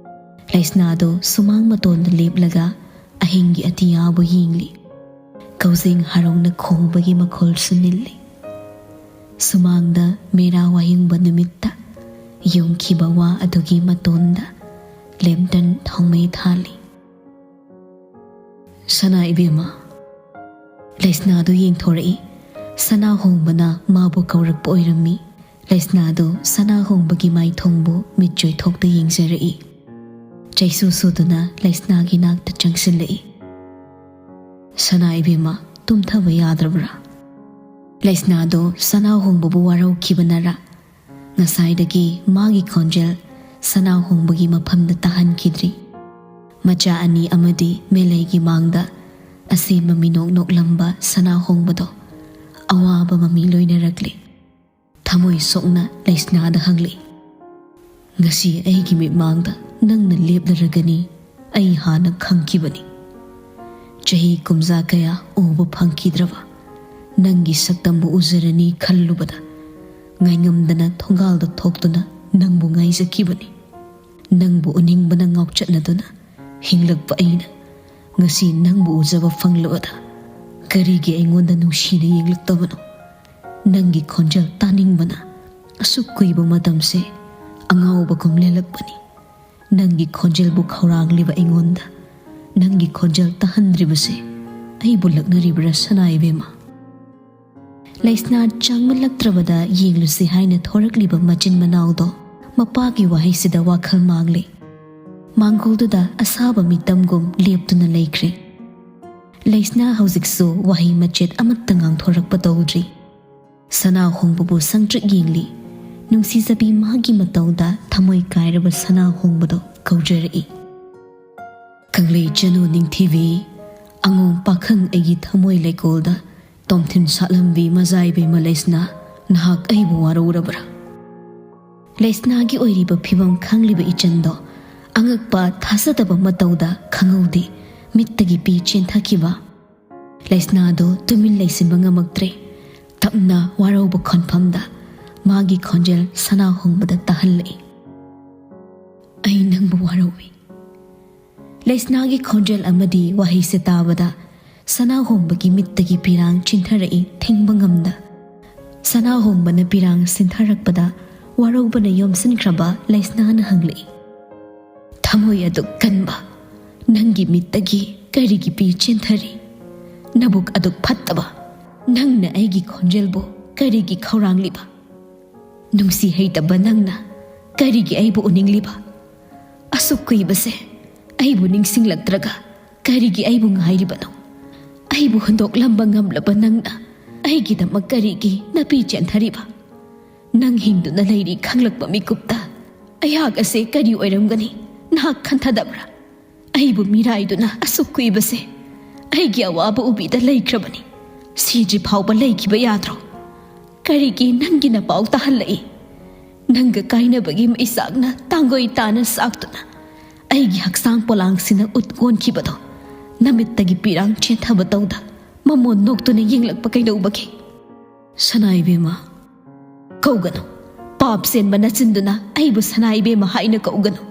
ꯂꯩꯁꯅꯥꯗꯨ ꯁꯨꯃꯥꯡ ꯃꯇꯣꯟꯗ ꯂꯦꯞꯂꯒ ꯑꯍꯤꯡꯒꯤ ꯑꯇꯤꯌꯥꯕꯨ ꯌꯦꯡꯂꯤ꯫ ꯀꯧꯖꯦꯡ ꯍꯥꯔꯣꯡꯅ ꯈꯣꯡꯕꯒꯤ ꯃꯈꯣꯜꯁꯨ ꯅꯤꯜꯂꯤ꯫ ꯁꯨꯃꯥꯡꯗ ꯃꯦꯔꯥ ꯋꯥꯌꯨꯡꯕ ꯅꯨꯃꯤꯠꯇ ꯌꯨꯡꯈꯤꯕ ꯋꯥ ꯑꯗꯨꯒꯤ ꯃꯇꯣꯟꯗ ꯂꯦꯝꯇꯟ ꯊꯥꯎꯃꯩ ꯊꯥꯜꯂꯤ꯫ "ꯁꯅꯥ ꯏꯕꯦꯝꯃ!" ꯂꯩꯁꯅꯥꯗꯨ ꯌꯦꯡꯊꯣꯔꯛꯏ꯫ ꯁꯅꯥ ꯍꯣꯡꯕꯅ ꯃꯥꯕꯨ ꯀꯧꯔꯛꯄ ꯑꯣꯏꯔꯝꯃꯤ꯫ ꯂꯩꯁꯅꯥꯗꯨ ꯁꯅꯥ ꯍꯣꯡꯕꯒꯤ ꯃꯥꯏꯊꯣꯡꯕꯨ ꯃꯤꯠ ꯆꯣꯏꯊꯣꯛꯇ ꯌꯦꯡꯖꯔꯛꯏ꯫ ꯆꯩꯁꯨ ꯁꯨꯗꯨꯅ ꯂꯩꯁꯅꯥꯒꯤ ꯅꯥꯛꯇ ꯆꯪꯁꯤꯜꯂꯛꯏ꯫ "ꯁꯅꯥ ꯏꯕꯦꯝꯃ, ꯇꯨꯝꯊꯕ ꯌꯥꯗ꯭ꯔꯕ꯭ꯔꯥ?" ꯂꯩꯁꯅꯥꯗꯨ ꯁꯅꯥ ꯍꯣꯡꯕꯕꯨ ꯋꯥꯔꯧꯈꯤꯕꯅꯔꯥ, ꯉꯁꯥꯏꯗꯒꯤ ꯃꯥꯒꯤ ꯈꯣꯟꯖꯦꯜ ꯁꯅꯥ ꯍꯣꯡꯕꯒꯤ ꯃꯐꯝꯗ ꯇꯥꯍꯟꯈꯤꯗ꯭ꯔꯤ꯫ ꯃꯆꯥ ꯑꯅꯤ ꯑꯃꯗꯤ ꯃꯦꯂꯩꯒꯤ ꯃꯥꯡꯗ ꯑꯁꯦꯝꯕ ꯃꯤꯅꯣꯛ ꯅꯣꯛꯂꯝꯕ ꯁꯅꯥ ꯍꯣꯡꯕꯗꯣ ꯑꯋꯥꯕ ꯃꯃꯤ ꯂꯣꯏꯅꯔꯛꯂꯤ꯫ ꯊꯃꯣꯏ ꯁꯣꯛꯅ ꯂꯩꯁꯅꯥꯗ ꯍꯪꯂꯤ, "ꯉꯁꯤ ꯑꯩꯒꯤ ꯃꯤꯠꯃꯥꯡꯗ ꯅꯪꯅ ꯂꯦꯞꯂꯔꯒꯅꯤ ꯑꯩ ꯍꯥꯟꯅ ꯈꯪꯈꯤꯕꯅꯤ꯫ ꯆꯍꯤ ꯀꯨꯝꯖꯥ ꯀꯌꯥ ꯎꯕ ꯐꯪꯈꯤꯗ꯭ꯔꯕ ꯅꯪꯒꯤ ꯁꯛꯇꯝꯕꯨ ꯎꯖꯔꯅꯤ ꯈꯜꯂꯨꯕꯗ ꯉꯥꯏꯉꯝꯗꯅ ꯊꯣꯡꯒꯥꯜꯗ ꯊꯣꯛꯇꯨꯅ ꯅꯪꯕꯨ ꯉꯥꯏꯖꯈꯤꯕꯅꯤ꯫ ꯅꯪꯕꯨ ꯎꯅꯤꯡꯕꯅ ꯉꯥꯎꯆꯠꯅꯗꯨꯅ ꯍꯤꯡꯂꯛꯄ ꯑꯩꯅ ꯉꯁꯤ ꯅꯪꯕꯨ ꯎꯖꯕ ꯐꯪꯂꯕꯗ ꯀꯔꯤꯒꯤ ꯑꯩꯉꯣꯟꯗ ꯅꯨꯡꯁꯤꯅ ꯌꯦꯡꯂꯛꯇꯕꯅꯣ? ꯅꯪꯒꯤ ꯈꯣꯟꯖꯦꯜ ꯇꯥꯅꯤꯡꯕꯅ ꯑꯁꯨꯛ ꯀꯨꯏꯕ ꯃꯇꯝꯁꯦ ꯑꯉꯥꯎꯕꯒꯨꯝ ꯂꯦꯜꯂꯛꯄꯅꯤ꯫ ꯅꯪꯒꯤ ꯈꯣꯟꯖꯦꯜꯕꯨ ꯈꯧꯔꯥꯡꯂꯤꯕ ꯑꯩꯉꯣꯟꯗ ꯅꯪꯒꯤ ꯈꯣꯟꯖꯦꯜ ꯇꯥꯍꯟꯗ꯭ꯔꯤꯕꯁꯦ ꯑꯩꯕꯨ ꯂꯛꯅꯔꯤꯕ꯭ꯔꯥ, ꯁꯅꯥ ꯏꯕꯦꯝꯃ?" ꯂꯩꯁꯅꯥ ꯆꯪꯃꯜꯂꯛꯇ꯭ꯔꯕꯗ ꯌꯦꯡꯂꯨꯁꯤ ꯍꯥꯏꯅ ꯊꯣꯔꯛꯂꯤꯕ ꯃꯆꯤꯟ ꯃꯅꯥꯎꯗꯣ ꯃꯄꯥꯒꯤ ꯋꯥꯍꯩꯁꯤꯗ ꯋꯥꯈꯜ ꯃꯥꯡꯂꯦ꯫ ꯃꯥꯡꯒꯣꯜꯗꯨꯗ ꯑꯁꯥꯕ ꯃꯤꯇꯝꯒꯨꯝ ꯂꯦꯞꯇꯨꯅ ꯂꯩꯈ꯭ꯔꯦ꯫ ꯂꯩꯁꯅꯥ ꯍꯧꯖꯤꯛꯁꯨ ꯋꯥꯍꯩ ꯃꯆꯦꯠ ꯑꯃꯠꯇ ꯉꯥꯡꯊꯣꯔꯛꯄ ꯇꯧꯗ꯭ꯔꯤ꯫ ꯁꯅꯥ ꯍꯣꯡꯕꯕꯨ ꯁꯪꯇ꯭ꯔꯤꯛ ꯌꯦꯡꯂꯤ꯫ ꯅꯨꯡꯁꯤꯖꯕꯤ ꯃꯥꯒꯤ ꯃꯇꯧꯗ ꯊꯃꯣꯏ ꯀꯥꯏꯔꯕ ꯁꯅꯥ ꯍꯣꯡꯕꯗꯣ ꯀꯧꯖꯔꯛꯏ꯫ "ꯀꯪꯂꯩ ꯆꯅꯨ ꯅꯤꯡꯊꯤꯕꯤ, ꯑꯉꯣꯝ ꯄꯥꯈꯪ ꯑꯩꯒꯤ ꯊꯃꯣꯏ ꯂꯩꯀꯣꯜꯗ ꯇꯣꯝꯊꯤꯟ ꯁꯥꯠꯂꯝꯕꯤ ꯃꯖꯥꯏꯕꯤ ꯃꯂꯩꯁꯅꯥ, ꯅꯍꯥꯛ ꯑꯩꯕꯨ ꯋꯥꯔꯧꯔꯕ꯭ꯔꯥ?" ꯂꯩꯁꯅꯥꯒꯤ ꯑꯣꯏꯔꯤꯕ ꯐꯤꯕꯝ ꯈꯪꯂꯤꯕ ꯏꯆꯟꯗꯣ ꯑꯉꯛꯄ ꯊꯥꯖꯗꯕ ꯃꯇꯧꯗ ꯈꯪꯍꯧꯗꯦ ꯃꯤꯠꯇꯒꯤ ꯄꯤ ꯆꯦꯟꯊꯈꯤꯕ꯫ ꯂꯩꯁꯅꯥꯗꯣ ꯇꯨꯃꯤꯟ ꯂꯩꯁꯤꯟꯕ ꯉꯝꯃꯛꯇ꯭ꯔꯦ꯫ ꯇꯞꯅ ꯋꯥꯔꯧꯕ ꯈꯣꯟꯐꯝꯗ ꯃꯥꯒꯤ ꯈꯣꯟꯖꯦꯜ ꯁꯅꯥꯍꯣꯡꯕꯗ ꯇꯥꯍꯜꯂꯛꯏ꯫ "ꯑꯩ ꯅꯪꯕꯨ ꯋꯥꯔꯧꯏ꯫" ꯂꯩꯁꯅꯥꯒꯤ ꯈꯣꯟꯖꯦꯜ ꯑꯃꯗꯤ ꯋꯥꯍꯩꯁꯦ ꯇꯥꯕꯗ ꯁꯅꯥꯍꯣꯡꯕꯒꯤ ꯃꯤꯠꯇꯒꯤ ꯄꯤꯔꯥꯡ ꯆꯤꯟꯊꯔꯛꯏ, ꯊꯤꯡꯕ ꯉꯝꯗ꯫ ꯁꯅꯥꯍꯣꯡꯕꯅ ꯄꯤꯔꯥꯡ ꯁꯤꯟꯊꯔꯛꯄꯗ ꯋꯥꯔꯧꯕꯅ ꯌꯣꯝꯁꯤꯟꯈ꯭ꯔꯕ ꯂꯩꯁꯅꯥꯅ ꯍꯪꯂꯛꯏ, "ꯊꯃꯣꯏ ꯑꯗꯨꯛ ꯀꯟꯕ ꯅꯪꯒꯤ ꯃꯤꯠꯇꯒꯤ ꯀꯔꯤꯒꯤ ꯄꯤ ꯆꯦꯟꯊꯔꯤ? ꯅꯕꯨꯛ ꯑꯗꯨꯛ ꯐꯠꯇꯕ ꯅꯪꯅ ꯑꯩꯒꯤ ꯈꯣꯟꯖꯦꯜꯕꯨ ꯀꯔꯤꯒꯤ ꯈꯧꯔꯥꯡꯂꯤꯕ? ꯅꯨꯡꯁꯤ ꯍꯩꯇꯕ ꯅꯪꯅ ꯀꯔꯤꯒꯤ ꯑꯩꯕꯨ ꯎꯅꯤꯡꯂꯤꯕ? ꯑꯁꯨꯛ ꯀꯨꯏꯕꯁꯦ ꯑꯩꯕꯨ ꯅꯤꯡꯁꯤꯡꯂꯛꯇ꯭ꯔꯒ ꯀꯔꯤꯒꯤ ꯑꯩꯕꯨ ꯉꯥꯏꯔꯤꯕꯅꯣ? ꯑꯩꯕꯨ ꯍꯨꯟꯗꯣꯛꯂꯝꯕ ꯉꯝꯂꯕ ꯅꯪꯅ ꯑꯩꯒꯤꯗꯃꯛ ꯀꯔꯤꯒꯤ ꯅꯥꯄꯤ ꯆꯦꯟꯊꯔꯤꯕ? ꯅꯪ ꯍꯤꯡꯗꯨꯅ ꯂꯩꯔꯤ ꯈꯪꯂꯛꯄ ꯃꯤꯀꯨꯞꯇ ꯑꯩꯍꯥꯛ ꯑꯁꯦ ꯀꯔꯤ ꯑꯣꯏꯔꯝꯒꯅꯤ ꯅꯍꯥꯛ ꯈꯟꯊꯗꯕ꯭ꯔꯥ? ꯑꯩꯕꯨ ꯃꯤꯔꯥꯏꯗꯨꯅ ꯑꯁꯨꯛ ꯀꯨꯏꯕꯁꯦ ꯑꯩꯒꯤ ꯑꯋꯥꯕ ꯎꯕꯤꯗ ꯂꯩꯈ꯭ꯔꯕꯅꯤ꯫ ꯁꯤꯗ꯭ꯔꯤ ꯐꯥꯎꯕ ꯂꯩꯈꯤꯕ ꯌꯥꯗ꯭ꯔꯣ? ꯀꯔꯤꯒꯤ ꯅꯪꯒꯤ ꯅꯄꯥꯎ ꯇꯥꯍꯜꯂꯛꯏ? ꯅꯪꯒ ꯀꯥꯏꯅꯕꯒꯤ ꯃꯩꯁꯥꯛꯅ ꯇꯥꯡꯒꯣꯏ ꯇꯥꯅ ꯁꯥꯛꯇꯨꯅ ꯑꯩꯒꯤ ꯍꯛꯆꯥꯡ ꯄꯣꯂꯥꯡꯁꯤꯅ ꯎꯠ ꯀꯣꯟꯈꯤꯕꯗꯣ ꯅꯃꯤꯠꯇꯒꯤ ꯄꯤꯔꯥꯡ ꯆꯦꯟꯊꯕ ꯇꯧꯗ ꯃꯃꯣꯟ ꯅꯣꯛꯇꯨꯅ ꯌꯦꯡꯂꯛꯄ ꯀꯩꯗꯧꯕꯒꯦ?" "ꯁꯅꯥ ꯏꯕꯦꯝꯃ, ꯀꯧꯒꯅꯨ꯫ ꯄꯥꯞ ꯆꯦꯟꯕ ꯅꯆꯤꯟꯗꯨꯅ ꯑꯩꯕꯨ ꯁꯅꯥ ꯏꯕꯦꯝꯃ ꯍꯥꯏꯅ ꯀꯧꯒꯅꯨ꯫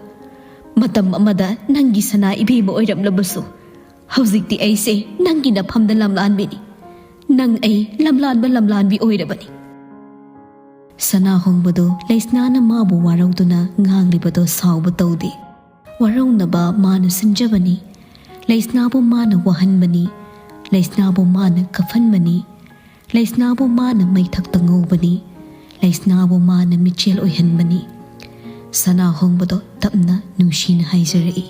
ꯃꯇꯝ ꯑꯃꯗ ꯅꯪꯒꯤ ꯁꯅꯥ ꯏꯕꯦꯝꯃ ꯑꯣꯏꯔꯝꯂꯕꯁꯨ, ꯍꯧꯖꯤꯛꯇꯤ ꯑꯩꯁꯦ ꯅꯪꯒꯤ ꯅꯐꯝꯗ ꯂꯝꯂꯥꯟꯕꯤꯅꯤ꯫ ꯅꯪ ꯑꯩ ꯂꯝꯂꯥꯟꯕ ꯂꯝꯂꯥꯟꯕꯤ ꯑꯣꯏꯔꯕꯅꯤ꯫" ꯁꯅꯥꯍꯣꯡꯕꯗꯨ ꯂꯩꯁꯅꯥꯅ ꯃꯥꯕꯨ ꯋꯥꯔꯧꯗꯨꯅ ꯉꯥꯡꯂꯤꯕꯗꯣ ꯁꯥꯎꯕ ꯇꯧꯗꯦ꯫ ꯋꯥꯔꯧꯅꯕ ꯃꯥꯅ ꯁꯤꯟꯖꯕꯅꯤ꯫ ꯂꯩꯁꯅꯥꯕꯨ ꯃꯥꯅ ꯋꯥꯍꯟꯕꯅꯤ꯫ ꯂꯩꯁꯅꯥꯕꯨ ꯃꯥꯅ ꯀꯞꯍꯟꯕꯅꯤ꯫ ꯂꯩꯁꯅꯥꯕꯨ ꯃꯥꯅ ꯃꯩꯊꯛꯇ ꯉꯧꯕꯅꯤ꯫ ꯂꯩꯁꯅꯥꯕꯨ ꯃꯥꯅ ꯃꯤꯆꯦꯜ ꯑꯣꯏꯍꯟꯕꯅꯤ꯫ ꯁꯅꯥꯍꯣꯡꯕꯗꯣ ꯇꯞꯅ ꯅꯨꯡꯁꯤꯅ ꯍꯥꯏꯖꯔꯛꯏ,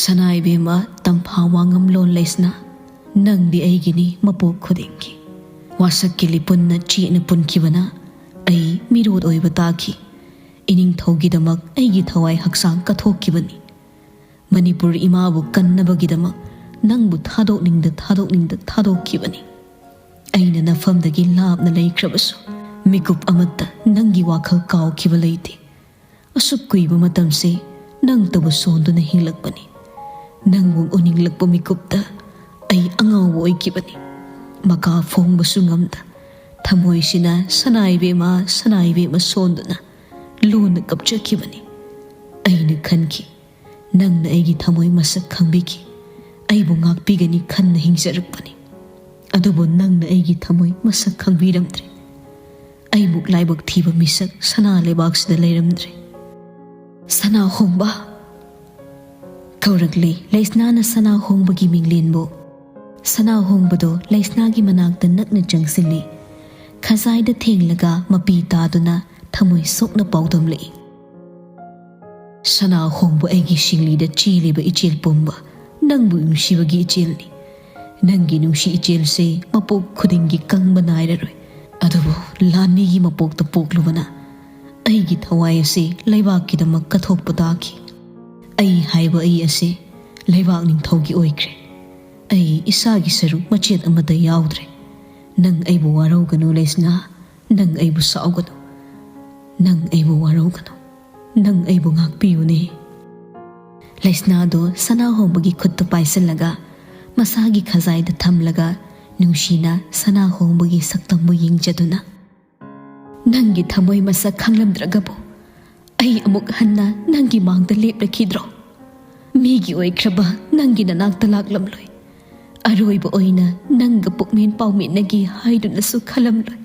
"ꯁꯅꯥ ꯏꯕꯦꯝꯃ ꯇꯝꯐꯥ ꯋꯥꯉꯝꯂꯣꯟ ꯂꯩꯁꯅꯥ, ꯅꯪꯗꯤ ꯑꯩꯒꯤꯅꯤ ꯃꯄꯣꯛ ꯈꯨꯗꯤꯡꯒꯤ꯫ ꯋꯥꯁꯛꯀꯤ ꯂꯤꯄꯨꯟꯅ ꯆꯦꯠꯅ ꯄꯨꯟꯈꯤꯕꯅ ꯑꯩ ꯃꯤꯔꯣꯠ ꯑꯣꯏꯕ ꯇꯥꯈꯤ꯫ ꯏꯅꯤꯡꯊꯧꯒꯤꯗꯃꯛ ꯑꯩꯒꯤ ꯊꯋꯥꯏ ꯍꯛꯆꯥꯡ ꯀꯠꯊꯣꯛꯈꯤꯕꯅꯤ꯫ ꯃꯅꯤꯄꯨꯔ ꯏꯃꯥꯕꯨ ꯀꯟꯅꯕꯒꯤꯗꯃꯛ ꯅꯪꯕꯨ ꯊꯥꯗꯣꯛꯅꯤꯡꯗ ꯊꯥꯗꯣꯛꯅꯤꯡꯗ ꯊꯥꯗꯣꯛꯈꯤꯕꯅꯤ꯫ ꯑꯩꯅ ꯅꯐꯝꯗꯒꯤ ꯂꯥꯞꯅ ꯂꯩꯈ꯭ꯔꯕꯁꯨ, ꯃꯤꯀꯨꯞ ꯑꯃꯠꯇ ꯅꯪꯒꯤ ꯋꯥꯈꯜ ꯀꯥꯎꯈꯤꯕ ꯂꯩꯇꯦ꯫ ꯑꯁꯨꯛ ꯀꯨꯏꯕ ꯃꯇꯝꯁꯦ ꯅꯪꯇꯕꯨ ꯁꯣꯟꯗꯨꯅ ꯍꯤꯡꯂꯛꯄꯅꯤ꯫ ꯅꯪꯕꯨ ꯎꯅꯤꯡꯂꯛꯄ ꯃꯤꯀꯨꯞꯇ ꯑꯩ ꯑꯉꯥꯎꯕ ꯑꯣꯏꯈꯤꯕꯅꯤ꯫ ꯃꯀꯥ ꯐꯣꯡꯕꯁꯨ ꯉꯝꯗ, ꯊꯃꯣꯏꯁꯤꯅ "ꯁꯅꯥ ꯏꯕꯦꯝꯃ, ꯁꯅꯥ ꯏꯕꯦꯝꯃ" ꯁꯣꯟꯗꯨꯅ ꯂꯣꯟꯅ ꯀꯞꯆꯈꯤꯕꯅꯤ꯫ ꯑꯩꯅ ꯈꯟꯈꯤ, "ꯅꯪꯅ ꯑꯩꯒꯤ ꯊꯃꯣꯏ ꯃꯁꯛ ꯈꯪꯕꯤꯈꯤ, ꯑꯩꯕꯨ ꯉꯥꯛꯄꯤꯒꯅꯤ" ꯈꯟꯅ ꯍꯤꯡꯖꯔꯛꯄꯅꯤ꯫ ꯑꯗꯨꯕꯨ ꯅꯪꯅ ꯑꯩꯒꯤ ꯊꯃꯣꯏ ꯃꯁꯛ ꯈꯪꯕꯤꯔꯝꯗ꯭ꯔꯦ꯫ ꯑꯩꯃꯨꯛ ꯂꯥꯏꯕꯛ ꯊꯤꯕ ꯃꯤꯁꯛ ꯁꯅꯥ ꯂꯩꯕꯥꯛꯁꯤꯗ ꯂꯩꯔꯝꯗ꯭ꯔꯦ꯫ "ꯁꯅꯥ ꯍꯣꯡꯕ!" ꯀꯧꯔꯛꯂꯦ ꯂꯩꯁꯅꯥꯅ ꯁꯅꯥ ꯍꯣꯡꯕꯒꯤ ꯃꯤꯡꯂꯦꯟꯕꯨ꯫ ꯁꯅꯥ ꯍꯣꯡꯕꯗꯣ ꯂꯩꯁꯅꯥꯒꯤ ꯃꯅꯥꯛꯇ ꯅꯛꯅ ꯆꯪꯁꯤꯜꯂꯤ꯫ ꯈꯖꯥꯏꯗ ꯊꯦꯡꯂꯒ ꯃꯄꯤ ꯇꯥꯗꯨꯅ ꯊꯃꯣꯏ ꯁꯣꯛꯅ ꯄꯥꯎꯗꯝꯂꯛꯏ꯫ "ꯁꯅꯥ ꯍꯣꯡꯕ, ꯑꯩꯒꯤ ꯁꯤꯡꯂꯤꯗ ꯆꯦꯜꯂꯤꯕ ꯏꯆꯦꯜ ꯄꯨꯝꯕ, ꯅꯪꯕꯨ ꯅꯨꯡꯁꯤꯕꯒꯤ ꯏꯆꯦꯜꯅꯤ꯫ ꯅꯪꯒꯤ ꯅꯨꯡꯁꯤ ꯏꯆꯦꯜꯁꯦ ꯃꯄꯣꯛ ꯈꯨꯗꯤꯡꯒꯤ ꯀꯪꯕ ꯅꯥꯏꯔꯔꯣꯏ꯫ ꯑꯗꯨꯕꯨ ꯂꯥꯟꯃꯤꯒꯤ ꯃꯄꯣꯛꯇ ꯄꯣꯛꯂꯨꯕꯅ ꯑꯩꯒꯤ ꯊꯋꯥꯏ ꯑꯁꯤ ꯂꯩꯕꯥꯛꯀꯤꯗꯃꯛ ꯀꯠꯊꯣꯛꯄ ꯇꯥꯈꯤ꯫ ꯑꯩ ꯍꯥꯏꯕ ꯑꯩ ꯑꯁꯤ ꯂꯩꯕꯥꯛ ꯅꯤꯡꯊꯧꯒꯤ ꯑꯣꯏꯈ꯭ꯔꯦ꯫ ꯑꯩ ꯏꯁꯥꯒꯤ ꯁꯔꯨꯛ ꯃꯆꯦꯠ ꯑꯃꯠꯇ ꯌꯥꯎꯗ꯭ꯔꯦ꯫ ꯅꯪ ꯑꯩꯕꯨ ꯋꯥꯔꯧꯒꯅꯨ ꯂꯩꯁꯅꯥ, ꯅꯪ ꯑꯩꯕꯨ ꯁꯥꯎꯒꯅꯨ, ꯅꯪ ꯑꯩꯕꯨ ꯋꯥꯔꯧꯒꯅꯨ, ꯅꯪ ꯑꯩꯕꯨ ꯉꯥꯛꯄꯤꯌꯨꯅꯦ꯫" ꯂꯩꯁꯅꯥꯗꯨ ꯁꯅꯥ ꯍꯣꯡꯕꯒꯤ ꯈꯨꯠꯇꯨ ꯄꯥꯏꯁꯤꯜꯂꯒ ꯃꯁꯥꯒꯤ ꯈꯖꯥꯏꯗ ꯊꯝꯂꯒ ꯅꯨꯡꯁꯤꯅ ꯁꯅꯥ ꯍꯣꯡꯕꯒꯤ ꯁꯛꯇꯝꯕꯨ ꯌꯦꯡꯖꯗꯨꯅ, "ꯅꯪꯒꯤ ꯊꯃꯣꯏ ꯃꯁꯛ ꯈꯪꯂꯝꯗ꯭ꯔꯒꯕꯨ ꯑꯩ ꯑꯃꯨꯛ ꯍꯟꯅ ꯅꯪꯒꯤ ꯃꯥꯡꯗ ꯂꯦꯞꯂꯛꯈꯤꯗ꯭ꯔꯣ? ꯃꯤꯒꯤ ꯑꯣꯏꯈ꯭ꯔꯕ ꯅꯪꯒꯤ ꯅꯅꯥꯛꯇ ꯂꯥꯛꯂꯝꯂꯣꯏ꯫ ꯑꯔꯣꯏꯕ ꯑꯣꯏꯅ ꯅꯪꯒ ꯄꯨꯛꯃꯦꯟ ꯄꯥꯎꯃꯤꯟꯅꯒꯦ ꯍꯥꯏꯗꯨꯅꯁꯨ ꯈꯜꯂꯝꯂꯣꯏ꯫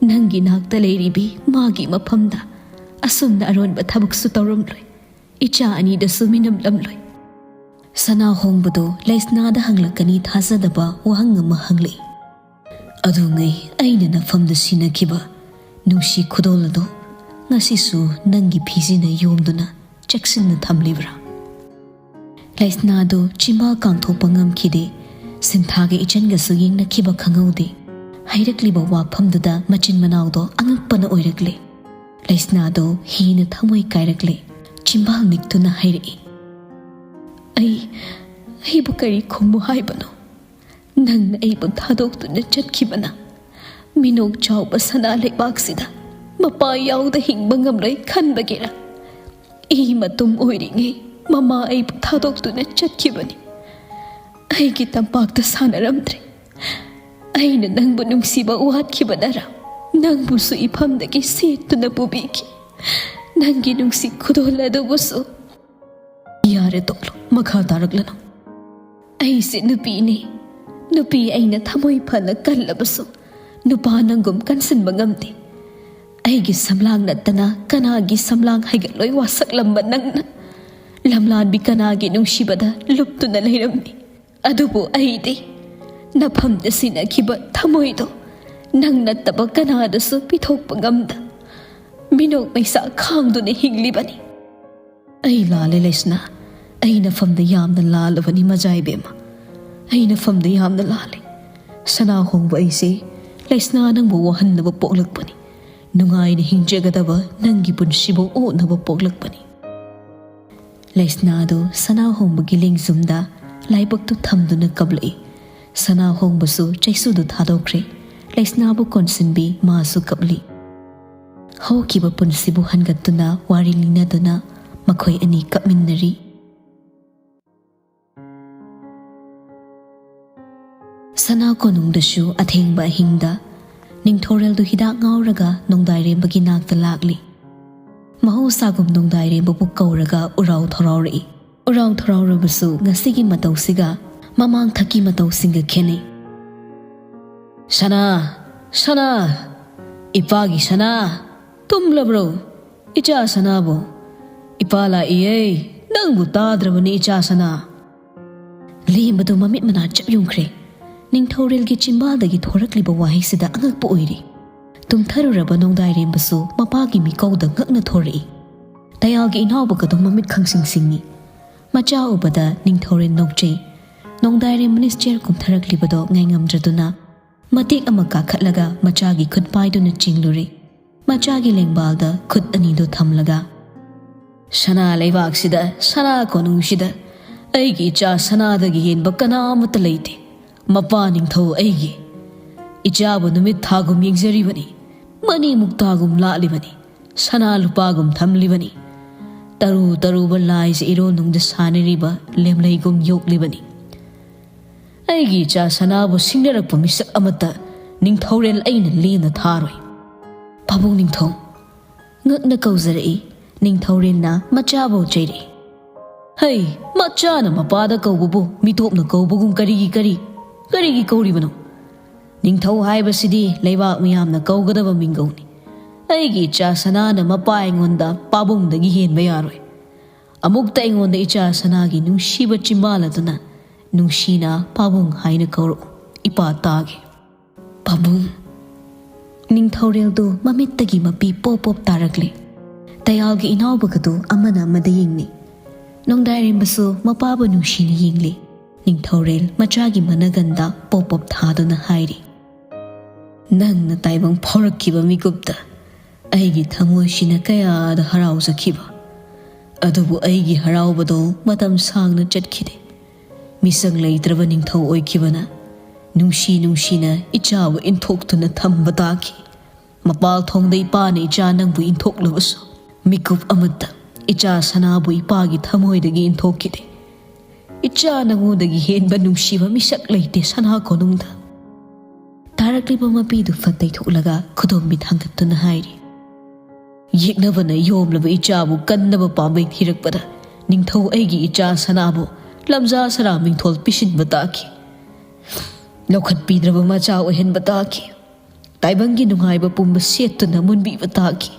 ꯅꯪꯒꯤ ꯅꯥꯛꯇ ꯂꯩꯔꯤꯕꯤ ꯃꯥꯒꯤ ꯃꯐꯝꯗ ꯑꯁꯨꯝꯅ ꯑꯔꯣꯟꯕ ꯊꯕꯛꯁꯨ ꯇꯧꯔꯝꯂꯣꯏ꯫ ꯏꯆꯥ ꯑꯅꯤꯗꯁꯨ ꯃꯤꯅꯝꯂꯝꯂꯣꯏ꯫" ꯁꯅꯥ ꯍꯣꯡꯕꯗꯣ ꯂꯩꯁꯅꯥꯗ ꯍꯪꯂꯛꯀꯅꯤ ꯊꯥꯖꯗꯕ ꯋꯥꯍꯪ ꯑꯃ ꯍꯪꯂꯛꯏ꯫ "ꯑꯗꯨꯉꯩ ꯑꯩꯅ ꯅꯐꯝꯗ ꯁꯤꯟꯅꯈꯤꯕ ꯅꯨꯡꯁꯤ ꯈꯨꯗꯣꯜ ꯑꯗꯨ ꯉꯁꯤꯁꯨ ꯅꯪꯒꯤ ꯐꯤꯖꯤꯅ ꯌꯣꯝꯗꯨꯅ ꯆꯦꯛꯁꯤꯟꯅ ꯊꯝꯂꯤꯕ꯭ꯔꯥ?" ꯂꯩꯁꯅꯥꯗꯨ ꯆꯤꯝꯕꯥꯜ ꯀꯥꯡꯊꯣꯛꯄ ꯉꯝꯈꯤꯗꯦ꯫ ꯁꯤꯟꯊꯥꯒ ꯏꯆꯟꯒꯁꯨ ꯌꯦꯡꯅꯈꯤꯕ ꯈꯪꯍꯧꯗꯦ꯫ ꯍꯥꯏꯔꯛꯂꯤꯕ ꯋꯥꯐꯝꯗꯨꯗ ꯃꯆꯤꯟ ꯃꯅꯥꯎꯗꯣ ꯑꯉꯛꯄꯅ ꯑꯣꯏꯔꯛꯂꯦ꯫ ꯂꯩꯁꯅꯥꯗꯣ ꯍꯦꯟꯅ ꯊꯃꯣꯏ ꯀꯥꯏꯔꯛꯂꯦ꯫ ꯆꯤꯝꯕꯥꯜ ꯅꯤꯛꯇꯨꯅ ꯍꯥꯏꯔꯛꯏ, "ꯑꯩ, ꯑꯩꯕꯨ ꯀꯔꯤ ꯈꯨꯝꯃꯨ ꯍꯥꯏꯕꯅꯣ? ꯅꯪꯅ ꯑꯩꯕꯨ ꯊꯥꯗꯣꯛꯇꯨꯅ ꯆꯠꯈꯤꯕꯅ ꯃꯤꯅꯣꯛ ꯆꯥꯎꯕ ꯁꯅꯥ ꯂꯩꯕꯥꯛꯁꯤꯗ ꯃꯄꯥ ꯌꯥꯎꯗ ꯍꯤꯡꯕ ꯉꯝꯂꯣꯏ ꯈꯟꯕꯒꯤꯔ? ꯏ ꯃꯇꯨꯝ ꯑꯣꯏꯔꯤꯉꯩ ꯃꯃꯥ ꯑꯩꯕꯨ ꯊꯥꯗꯣꯛꯇꯨꯅ ꯆꯠꯈꯤꯕꯅꯤ꯫ ꯑꯩꯒꯤ ꯇꯝꯄꯥꯛꯇ ꯁꯥꯟꯅꯔꯝꯗ꯭ꯔꯦ꯫ ꯑꯩꯅ ꯅꯪꯕꯨ ꯅꯨꯡꯁꯤꯕ ꯋꯥꯠꯈꯤꯕꯅꯔ ꯅꯪꯕꯨꯁꯨ ꯏꯐꯝꯗꯒꯤ ꯁꯦꯠꯇꯨꯅ ꯄꯨꯕꯤꯈꯤ꯫ ꯅꯪꯒꯤ ꯅꯨꯡꯁꯤ ꯈꯨꯗꯣꯜ ꯑꯗꯨꯕꯨꯁꯨ꯫ ꯌꯥꯔꯦ, ꯇꯣꯛꯂꯣ, ꯃꯈꯥ ꯇꯥꯔꯛꯂꯅꯨ꯫ ꯑꯩꯁꯦ ꯅꯨꯄꯤꯅꯤ꯫ ꯅꯨꯄꯤ ꯑꯩꯅ ꯊꯃꯣꯏ ꯐꯅ ꯀꯜꯂꯕꯁꯨ ꯅꯨꯄꯥ ꯅꯪꯒꯨꯝ ꯀꯟꯁꯤꯟꯕ ꯉꯝꯗꯦ꯫ ꯑꯩꯒꯤ ꯁꯝꯂꯥꯡ ꯅꯠꯇꯅ ꯀꯅꯥꯒꯤ ꯁꯝꯂꯥꯡ ꯍꯩꯒꯠꯂꯣꯏ ꯋꯥꯁꯛꯂꯝꯕ ꯅꯪꯅ ꯂꯝꯂꯥꯟꯕꯤ ꯀꯅꯥꯒꯤ ꯅꯨꯡꯁꯤꯕꯗ ꯂꯨꯞꯇꯨꯅ ꯂꯩꯔꯝꯃꯤ꯫ ꯑꯗꯨꯕꯨ ꯑꯩꯗꯤ ꯅꯐꯝꯗ ꯁꯤꯟꯅꯈꯤꯕ ꯊꯃꯣꯏꯗꯣ ꯅꯪ ꯅꯠꯇꯕ ꯀꯅꯥꯗꯁꯨ ꯄꯤꯊꯣꯛꯄ ꯉꯝꯗ ꯃꯤꯅꯣꯛ ꯃꯩꯁꯥ ꯈꯥꯡꯗꯨꯅ ꯍꯤꯡꯂꯤꯕꯅꯤ꯫ ꯑꯩ ꯂꯥꯜꯂꯦ ꯂꯩꯁꯅꯥ, ꯑꯩ ꯅꯐꯝꯗ ꯌꯥꯝꯅ ꯂꯥꯜꯂꯕꯅꯤ ꯃꯖꯥ ꯏꯕꯦꯝꯃ, ꯑꯩ ꯅꯐꯝꯗ ꯌꯥꯝꯅ ꯂꯥꯜꯂꯦ꯫ ꯁꯅꯥ ꯍꯣꯡꯕ ꯑꯩꯁꯦ ꯂꯩꯁꯅꯥ ꯅꯪꯕꯨ ꯋꯥꯍꯟꯅꯕ ꯄꯣꯛꯂꯛꯄꯅꯤ, ꯅꯨꯡꯉꯥꯏꯅ ꯍꯤꯡꯖꯒꯗꯕ ꯅꯪꯒꯤ ꯄꯨꯟꯁꯤꯕꯨ ꯑꯣꯠꯅꯕ ꯄꯣꯛꯂꯛꯄꯅꯤ꯫ ꯂꯩꯁꯅꯥꯗꯨ ꯁꯅꯥ ꯍꯣꯡꯕꯒꯤ ꯂꯦꯡꯖꯨꯝꯗ ꯂꯥꯏꯕꯛꯇꯨ ꯊꯝꯗꯨꯅ ꯀꯞꯂꯛꯏ꯫ ꯁꯅꯥ ꯍꯣꯡꯕꯁꯨ ꯆꯩꯁꯨꯗꯨ ꯊꯥꯗꯣꯛꯈ꯭ꯔꯦ꯫ ꯂꯩꯁꯅꯥꯕꯨ ꯀꯣꯟꯁꯤꯟꯕꯤ ꯃꯥꯁꯨ ꯀꯞꯂꯤ꯫ ꯍꯧꯈꯤꯕ ꯄꯨꯟꯁꯤꯕꯨ ꯍꯟꯒꯠꯇꯨꯅ ꯋꯥꯔꯤ ꯂꯤꯅꯗꯨꯅ ꯃꯈꯣꯏ ꯑꯅꯤ ꯀꯞꯃꯤꯟꯅꯔꯤ꯫ ꯁꯅꯥ ꯀꯣꯅꯨꯡꯗꯁꯨ ꯑꯊꯦꯡꯕ ꯑꯍꯤꯡꯗ ꯅꯤꯡꯊꯧꯔꯦꯜꯗꯨ ꯍꯤꯗꯥꯛ ꯉꯥꯎꯔꯒ ꯅꯣꯡꯗꯥꯏꯔꯦꯝꯕꯒꯤ ꯅꯥꯛꯇ ꯂꯥꯛꯂꯤ꯫ ꯃꯍꯧꯁꯥꯒꯨꯝ ꯅꯣꯡꯗꯥꯏꯔꯦꯝꯕꯕꯨ ꯀꯧꯔꯒ ꯎꯔꯥꯎ ꯊꯔꯥꯎꯔꯛꯏ꯫ ꯎꯔꯥꯎ ꯊꯔꯥꯎꯔꯕꯁꯨ ꯉꯁꯤꯒꯤ ꯃꯇꯧꯁꯤꯒ ꯃꯃꯥꯡ ꯊꯛꯀꯤ ꯃꯇꯧꯁꯤꯡꯒ ꯈꯦꯠꯅꯩ꯫ "ꯁꯅꯥ, ꯁꯅꯥ, ꯏꯄꯥꯒꯤ ꯁꯅꯥ, ꯇꯨꯝꯂꯕ꯭ꯔꯣ? ꯏꯆꯥ ꯁꯅꯥꯕꯨ, ꯏꯄꯥ ꯂꯥꯛꯏꯌꯦ, ꯅꯪꯕꯨ ꯇꯥꯗ꯭ꯔꯕꯅꯤ ꯏꯆꯥ ꯁꯅꯥ꯫" ꯂꯦꯝꯕꯗꯨ ꯃꯃꯤꯠ ꯃꯅꯥ ꯆꯞ ꯌꯨꯡꯈ꯭ꯔꯦ꯫ ꯅꯤꯡꯊꯧꯔꯦꯜꯒꯤ ꯆꯤꯝꯕꯥꯜꯗꯒꯤ ꯊꯣꯔꯛꯂꯤꯕ ꯋꯥꯍꯩꯁꯤꯗ ꯑꯉꯛꯄ ꯑꯣꯏꯔꯤ꯫ ꯇꯨꯝꯊꯔꯨꯔꯕ ꯅꯣꯡꯗꯥꯏꯔꯦꯝꯕꯁꯨ ꯃꯄꯥꯒꯤ ꯃꯤꯀꯧꯗ ꯉꯛꯅ ꯊꯣꯔꯛꯏ꯫ ꯇꯌꯥꯜꯒꯤ ꯏꯅꯥꯎꯕꯒꯗꯣ ꯃꯃꯤꯠ ꯈꯪꯁꯤꯡ ꯁꯤꯡꯏ꯫ ꯃꯆꯥ ꯎꯕꯗ ꯅꯤꯡꯊꯧꯔꯦꯜ ꯅꯣꯛꯆꯩ꯫ ꯅꯣꯡꯗꯥꯏꯔꯦꯝꯕꯅ ꯆꯤꯌꯔ ꯀꯨꯝꯊꯔꯛꯂꯤꯕꯗꯣ ꯉꯥꯏꯉꯝꯗ꯭ꯔꯗꯨꯅ ꯃꯇꯦꯛ ꯑꯃ ꯀꯥꯈꯠꯂꯒ ꯃꯆꯥꯒꯤ ꯈꯨꯠ ꯄꯥꯏꯗꯨꯅ ꯆꯤꯡꯂꯨꯔꯦ꯫ ꯃꯆꯥꯒꯤ ꯂꯦꯡꯕꯥꯜꯗ ꯈꯨꯠ ꯑꯅꯤꯗꯨ ꯊꯝꯂꯒ, "ꯁꯅꯥ ꯂꯩꯕꯥꯛꯁꯤꯗ, ꯁꯅꯥ ꯀꯣꯅꯨꯡꯁꯤꯗ ꯑꯩꯒꯤ ꯏꯆꯥ ꯁꯅꯥꯗꯒꯤ ꯍꯦꯟꯕ ꯀꯅꯥ ꯑꯃꯠꯇ ꯂꯩꯇꯦ꯫ ꯃꯄꯥ ꯅꯤꯡꯊꯧ ꯑꯩꯒꯤ ꯏꯆꯥꯕꯨ ꯅꯨꯃꯤꯠ ꯊꯥꯒꯨꯝ ꯌꯦꯡꯖꯔꯤꯕꯅꯤ, ꯃꯅꯤ ꯃꯨꯛꯇꯥꯒꯨꯝ ꯂꯥꯠꯂꯤꯕꯅꯤ꯫ ꯁꯅꯥ ꯂꯨꯄꯥꯒꯨꯝ ꯊꯝꯂꯤꯕꯅꯤ꯫ ꯇꯔꯨ ꯇꯔꯨꯕ ꯂꯥꯏꯁꯦ ꯏꯔꯣꯟꯅꯨꯡꯗ ꯁꯥꯟꯅꯔꯤꯕ ꯂꯦꯝꯂꯩꯒꯨꯝ ꯌꯣꯛꯂꯤꯕꯅꯤ꯫ ꯑꯩꯒꯤ ꯏꯆꯥ ꯁꯅꯥꯕꯨ ꯁꯤꯡꯅꯔꯛꯄ ꯃꯤꯁꯛ ꯑꯃꯠꯇ ꯅꯤꯡꯊꯧꯔꯦꯜ ꯑꯩꯅ ꯂꯦꯝꯅ ꯊꯥꯔꯣꯏ꯫ ꯄꯥꯕꯨꯡ ꯅꯤꯡꯊꯧ, ꯉꯛꯅ ꯀꯧꯖꯔꯛꯏ ꯅꯤꯡꯊꯧꯔꯦꯜꯅ ꯃꯆꯥꯕꯨ ꯆꯩꯔꯛꯏ꯫ ꯍꯩ, ꯃꯆꯥꯅ ꯃꯄꯥꯗ ꯀꯧꯕꯕꯨ ꯃꯤꯇꯣꯞꯅ ꯀꯧꯕꯒꯨꯝ ꯀꯔꯤꯒꯤ ꯀꯔꯤ, ꯀꯔꯤꯒꯤ ꯀꯧꯔꯤꯕꯅꯣ? ꯅꯤꯡꯊꯧ ꯍꯥꯏꯕꯁꯤꯗꯤ ꯂꯩꯕꯥꯛ ꯃꯤꯌꯥꯝꯅ ꯀꯧꯒꯗꯕ ꯃꯤꯡꯒꯧꯅꯤ꯫ ꯑꯩꯒꯤ ꯏꯆꯥ ꯁꯅꯥꯅ ꯃꯄꯥ ꯑꯩꯉꯣꯟꯗ ꯄꯥꯕꯨꯡꯗꯒꯤ ꯍꯦꯟꯕ ꯌꯥꯔꯣꯏ꯫ ꯑꯃꯨꯛꯇ ꯑꯩꯉꯣꯟꯗ ꯏꯆꯥ ꯁꯅꯥꯒꯤ ꯅꯨꯡꯁꯤꯕ ꯆꯤꯝꯕꯥꯜ ꯑꯗꯨꯅ ꯅꯨꯡꯁꯤꯅ ꯄꯥꯕꯨꯡ ꯍꯥꯏꯅ ꯀꯧꯔꯛꯎ꯫ ꯏꯄꯥ ꯇꯥꯒꯦ꯫ ꯄꯥꯕꯨꯡ꯫ ꯅꯤꯡꯊꯧꯔꯦꯜꯗꯨ ꯃꯃꯤꯠꯇꯒꯤ ꯃꯄꯤ ꯄꯣꯞ ꯄꯣꯞ ꯇꯥꯔꯛꯂꯦ꯫ ꯇꯌꯥꯜꯒꯤ ꯏꯅꯥꯎꯕꯒꯗꯨ ꯑꯃꯅ ꯑꯃꯗ ꯌꯦꯡꯂꯤ꯫ ꯅꯣꯡꯗꯥꯏꯔꯦꯝꯕꯁꯨ ꯃꯄꯥꯕꯨ ꯅꯨꯡꯁꯤꯅ ꯌꯦꯡꯂꯤ꯫ ꯅꯤꯡꯊꯧꯔꯦꯜ ꯃꯆꯥꯒꯤ ꯃꯅꯒꯟꯗ ꯄꯣꯞ ꯄꯣꯞ ꯊꯥꯗꯨꯅ ꯍꯥꯏꯔꯤ, "ꯅꯪꯅ ꯇꯥꯏꯕꯪ ꯐꯥꯎꯔꯛꯈꯤꯕ ꯃꯤꯀꯨꯞꯇ ꯑꯩꯒꯤ ꯊꯃꯣꯏꯁꯤꯅ ꯀꯌꯥꯗ ꯍꯔꯥꯎꯖꯈꯤꯕ꯫ ꯑꯗꯨꯕꯨ ꯑꯩꯒꯤ ꯍꯔꯥꯎꯕꯗꯣ ꯃꯇꯝ ꯁꯥꯡꯅ ꯆꯠꯈꯤꯗꯦ꯫ ꯃꯤꯁꯛ ꯂꯩꯇ꯭ꯔꯕ ꯅꯤꯡꯊꯧ ꯑꯣꯏꯈꯤꯕꯅ ꯅꯨꯡꯁꯤ ꯅꯨꯡꯁꯤꯅ ꯏꯆꯥꯕꯨ ꯏꯟꯊꯣꯛꯇꯨꯅ ꯊꯝꯕ ꯇꯥꯈꯤ꯫ ꯃꯄꯥꯜ ꯊꯣꯡꯗ ꯏꯄꯥꯅ ꯏꯆꯥ ꯅꯪꯕꯨ ꯏꯟꯊꯣꯛꯂꯕꯁꯨ ꯃꯤꯀꯨꯞ ꯑꯃꯠꯇ ꯏꯆꯥ ꯁꯅꯥꯕꯨ ꯏꯄꯥꯒꯤ ꯊꯃꯣꯏꯗꯒꯤ ꯏꯟꯊꯣꯛꯈꯤꯗꯦ꯫ ꯏꯆꯥ ꯅꯉꯣꯟꯗꯒꯤ ꯍꯦꯟꯕ ꯅꯨꯡꯁꯤꯕ ꯃꯤꯁꯛ ꯂꯩꯇꯦ ꯁꯅꯥ ꯀꯣꯅꯨꯡꯗ꯫" ꯇꯥꯔꯛꯂꯤꯕ ꯃꯄꯤꯗꯨ ꯐꯠ ꯇꯩꯊꯣꯛꯂꯒ ꯈꯨꯗꯣꯝꯕꯤ ꯊꯥꯡꯒꯠꯇꯨꯅ ꯍꯥꯏꯔꯤ, "ꯌꯦꯛꯅꯕꯅ ꯌꯣꯝꯂꯕ ꯏꯆꯥꯕꯨ ꯀꯟꯅꯕ ꯄꯥꯝꯕꯩ ꯊꯤꯔꯛꯄꯗ ꯅꯤꯡꯊꯧ ꯑꯩꯒꯤ ꯏꯆꯥ ꯁꯅꯥꯕꯨ ꯂꯝꯖꯥ ꯁꯔꯥ ꯃꯤꯡꯊꯣꯜ ꯄꯤꯁꯤꯟꯕ ꯇꯥꯈꯤ꯫ ꯂꯧꯈꯠꯄꯤꯗ꯭ꯔꯕ ꯃꯆꯥ ꯑꯣꯏꯍꯟꯕ ꯇꯥꯈꯤ꯫ ꯇꯥꯏꯕꯪꯒꯤ ꯅꯨꯡꯉꯥꯏꯕ ꯄꯨꯝꯕ ꯁꯦꯠꯇꯨꯅ ꯃꯨꯟꯕꯤꯕ ꯇꯥꯈꯤ꯫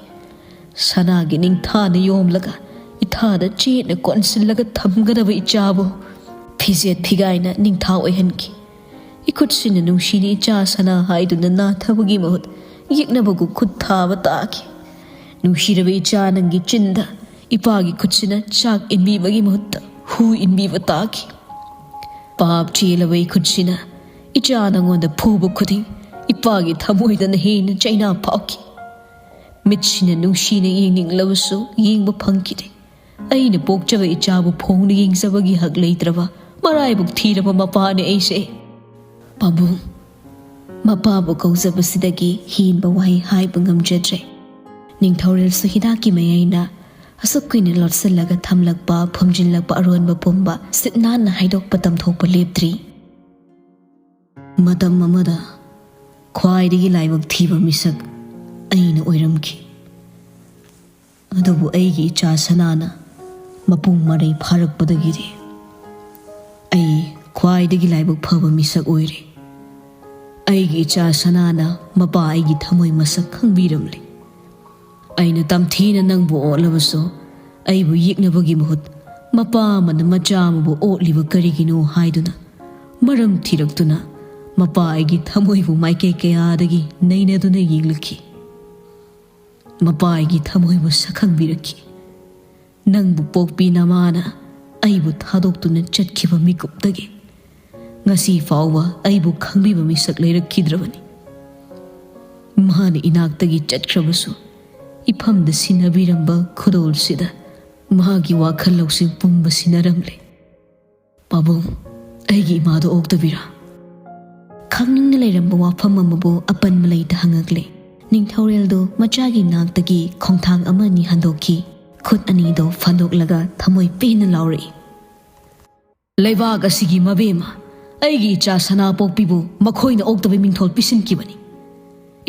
ꯁꯅꯥꯒꯤ ꯅꯤꯡꯊꯥꯅ ꯌꯣꯝꯂꯒ ꯏꯊꯥꯗ ꯆꯦꯠꯅ ꯀꯣꯟꯁꯤꯜꯂꯒ ꯊꯝꯒꯗꯕ ꯏꯆꯥꯕꯨ ꯐꯤꯖꯦꯠ ꯐꯤꯒꯥꯏꯅ ꯅꯤꯡꯊꯥ ꯑꯣꯏꯍꯟꯈꯤ꯫ ꯏꯈꯨꯠꯁꯤꯅ ꯅꯨꯡꯁꯤꯅ ꯏꯆꯥ ꯁꯅꯥ ꯍꯥꯏꯗꯨꯅ ꯅꯥꯊꯕꯒꯤ ꯃꯍꯨꯠ ꯌꯦꯛꯅꯕꯒꯨ ꯈꯨꯠ ꯊꯥꯕ ꯇꯥꯈꯤ꯫ ꯅꯨꯡꯁꯤꯔꯕ ꯏꯆꯥ ꯅꯪꯒꯤ ꯆꯤꯟꯗ ꯏꯄꯥꯒꯤ ꯈꯨꯠꯁꯤꯅ ꯆꯥꯛ ꯏꯟꯕꯤꯕꯒꯤ ꯃꯍꯨꯠꯇ ꯍꯨ ꯏꯟꯕꯤꯕ ꯇꯥꯈꯤ꯫ ꯄꯥꯞ ꯆꯦꯜꯂꯕ ꯏꯈꯨꯠꯁꯤꯅ ꯏꯆꯥ ꯅꯪꯉꯣꯟꯗ ꯐꯨꯕ ꯈꯨꯗꯤꯡ ꯏꯄꯥꯒꯤ ꯊꯃꯣꯏꯗꯅ ꯍꯦꯟꯅ ꯆꯩꯅꯥ ꯐꯥꯎꯈꯤ꯫ ꯃꯤꯠꯁꯤꯅ ꯅꯨꯡꯁꯤꯅ ꯌꯦꯡꯅꯤꯡꯂꯕꯁꯨ ꯌꯦꯡꯕ ꯐꯪꯈꯤꯗꯦ꯫ ꯑꯩꯅ ꯄꯣꯛꯆꯕ ꯏꯆꯥꯕꯨ ꯐꯣꯡꯅ ꯌꯦꯡꯖꯕꯒꯤ ꯍꯛ ꯂꯩꯇ꯭ꯔꯕ ꯃꯔꯥꯏꯕꯛ ꯊꯤꯔꯕ ꯃꯄꯥꯅꯦ ꯑꯩꯁꯦ꯫" ꯄꯥꯕꯨꯡ, ꯃꯄꯥꯕꯨ ꯀꯧꯖꯕꯁꯤꯗꯒꯤ ꯍꯦꯟꯕ ꯋꯥꯍꯩ ꯍꯥꯏꯕ ꯉꯝꯖꯗ꯭ꯔꯦ꯫ ꯅꯤꯡꯊꯧꯔꯦꯜꯁꯨ ꯍꯤꯗꯥꯛꯀꯤ ꯃꯌꯥꯏꯅ ꯑꯁꯨꯛ ꯀꯨꯏꯅ ꯂꯣꯠꯁꯤꯜꯂꯒ ꯊꯝꯂꯛꯄ, ꯐꯨꯝꯖꯤꯜꯂꯛꯄ ꯑꯔꯣꯟꯕ ꯄꯨꯝꯕ ꯁꯤꯠ ꯅꯥꯟꯅ ꯍꯥꯏꯗꯣꯛꯄ ꯇꯝꯊꯣꯛꯄ ꯂꯦꯞꯇ꯭ꯔꯤ꯫ ꯃꯇꯝ ꯑꯃꯗ ꯈ꯭ꯋꯥꯏꯗꯒꯤ ꯂꯥꯏꯕꯛ ꯊꯤꯕ ꯃꯤꯁꯛ ꯑꯩꯅ ꯑꯣꯏꯔꯝꯈꯤ꯫ ꯑꯗꯨꯕꯨ ꯑꯩꯒꯤ ꯏꯆꯥ ꯁꯅꯥꯅ ꯃꯄꯨꯡ ꯃꯔꯩ ꯐꯥꯔꯛꯄꯗꯒꯤꯗꯤ ꯑꯩ ꯈ꯭ꯋꯥꯏꯗꯒꯤ ꯂꯥꯏꯕꯛ ꯐꯕ ꯃꯤꯁꯛ ꯑꯣꯏꯔꯦ꯫ ꯑꯩꯒꯤ ꯏꯆꯥ ꯁꯅꯥꯅ ꯃꯄꯥ ꯑꯩꯒꯤ ꯊꯃꯣꯏ ꯃꯁꯛ ꯈꯪꯕꯤꯔꯝꯂꯦ꯫ ꯑꯩꯅ ꯇꯝꯊꯤꯅ ꯅꯪꯕꯨ ꯑꯣꯠꯂꯕꯁꯨ, ꯑꯩꯕꯨ ꯌꯦꯛꯅꯕꯒꯤ ꯃꯍꯨꯠ ꯃꯄꯥ ꯑꯃꯅ ꯃꯆꯥ ꯑꯃꯕꯨ ꯑꯣꯠꯂꯤꯕ ꯀꯔꯤꯒꯤꯅꯣ ꯍꯥꯏꯗꯨꯅ ꯃꯔꯝ ꯊꯤꯔꯛꯇꯨꯅ, ꯃꯄꯥ ꯑꯩꯒꯤ ꯊꯃꯣꯏꯕꯨ ꯃꯥꯏꯀꯩ ꯀꯌꯥꯗꯒꯤ ꯅꯩꯅꯗꯨꯅ ꯌꯦꯡꯂꯛꯈꯤ꯫ ꯃꯄꯥ ꯑꯩꯒꯤ ꯊꯃꯣꯏꯕꯨ ꯁꯛꯈꯪꯕꯤꯔꯛꯈꯤ꯫ ꯅꯪꯕꯨ ꯄꯣꯛꯄꯤ ꯅꯃꯥꯅ ꯑꯩꯕꯨ ꯊꯥꯗꯣꯛꯇꯨꯅ ꯆꯠꯈꯤꯕ ꯃꯤꯀꯨꯞꯇꯒꯤ ꯉꯁꯤ ꯐꯥꯎꯕ ꯑꯩꯕꯨ ꯈꯪꯕꯤꯕ ꯃꯤꯁꯛ ꯂꯩꯔꯛꯈꯤꯗ꯭ꯔꯕꯅꯤ꯫ ꯃꯍꯥꯛꯅ ꯏꯅꯥꯛꯇꯒꯤ ꯆꯠꯈ꯭ꯔꯕꯁꯨ, ꯏꯐꯝꯗ ꯁꯤꯟꯅꯕꯤꯔꯝꯕ ꯈꯨꯗꯣꯜꯁꯤꯗ ꯃꯍꯥꯛꯀꯤ ꯋꯥꯈꯜ ꯂꯧꯁꯤꯡ ꯄꯨꯝꯕ ꯁꯤꯟꯅꯔꯝꯂꯦ꯫ "ꯄꯥꯕꯨꯡ, ꯑꯩꯒꯤ ꯏꯃꯥꯗꯣ ꯑꯣꯛꯇꯕꯤꯔꯥ?" ꯈꯪꯅꯤꯡꯅ ꯂꯩꯔꯝꯕ ꯋꯥꯐꯝ ꯑꯃꯕꯨ ꯑꯄꯟꯕ ꯂꯩꯇ ꯍꯪꯉꯛꯂꯦ꯫ ꯅꯤꯡꯊꯧꯔꯦꯜꯗꯨ ꯃꯆꯥꯒꯤ ꯅꯥꯛꯇꯒꯤ ꯈꯣꯡꯊꯥꯡ ꯑꯃ ꯑꯅꯤ ꯍꯟꯗꯣꯛꯈꯤ꯫ ꯈꯨꯠ ꯑꯅꯤꯗꯣ ꯐꯟꯗꯣꯛꯂꯒ ꯊꯃꯣꯏ ꯄꯦꯟꯅ ꯂꯥꯎꯔꯛꯏ꯫ "ꯂꯩꯕꯥꯛ ꯑꯁꯤꯒꯤ ꯃꯕꯦꯝꯃ, ꯑꯩꯒꯤ ꯏꯆꯥ ꯁꯅꯥ ꯄꯣꯛꯄꯤꯕꯨ ꯃꯈꯣꯏꯅ ꯑꯣꯛꯇꯕ ꯃꯤꯡꯊꯣꯜ ꯄꯤꯁꯤꯟꯈꯤꯕꯅꯤ꯫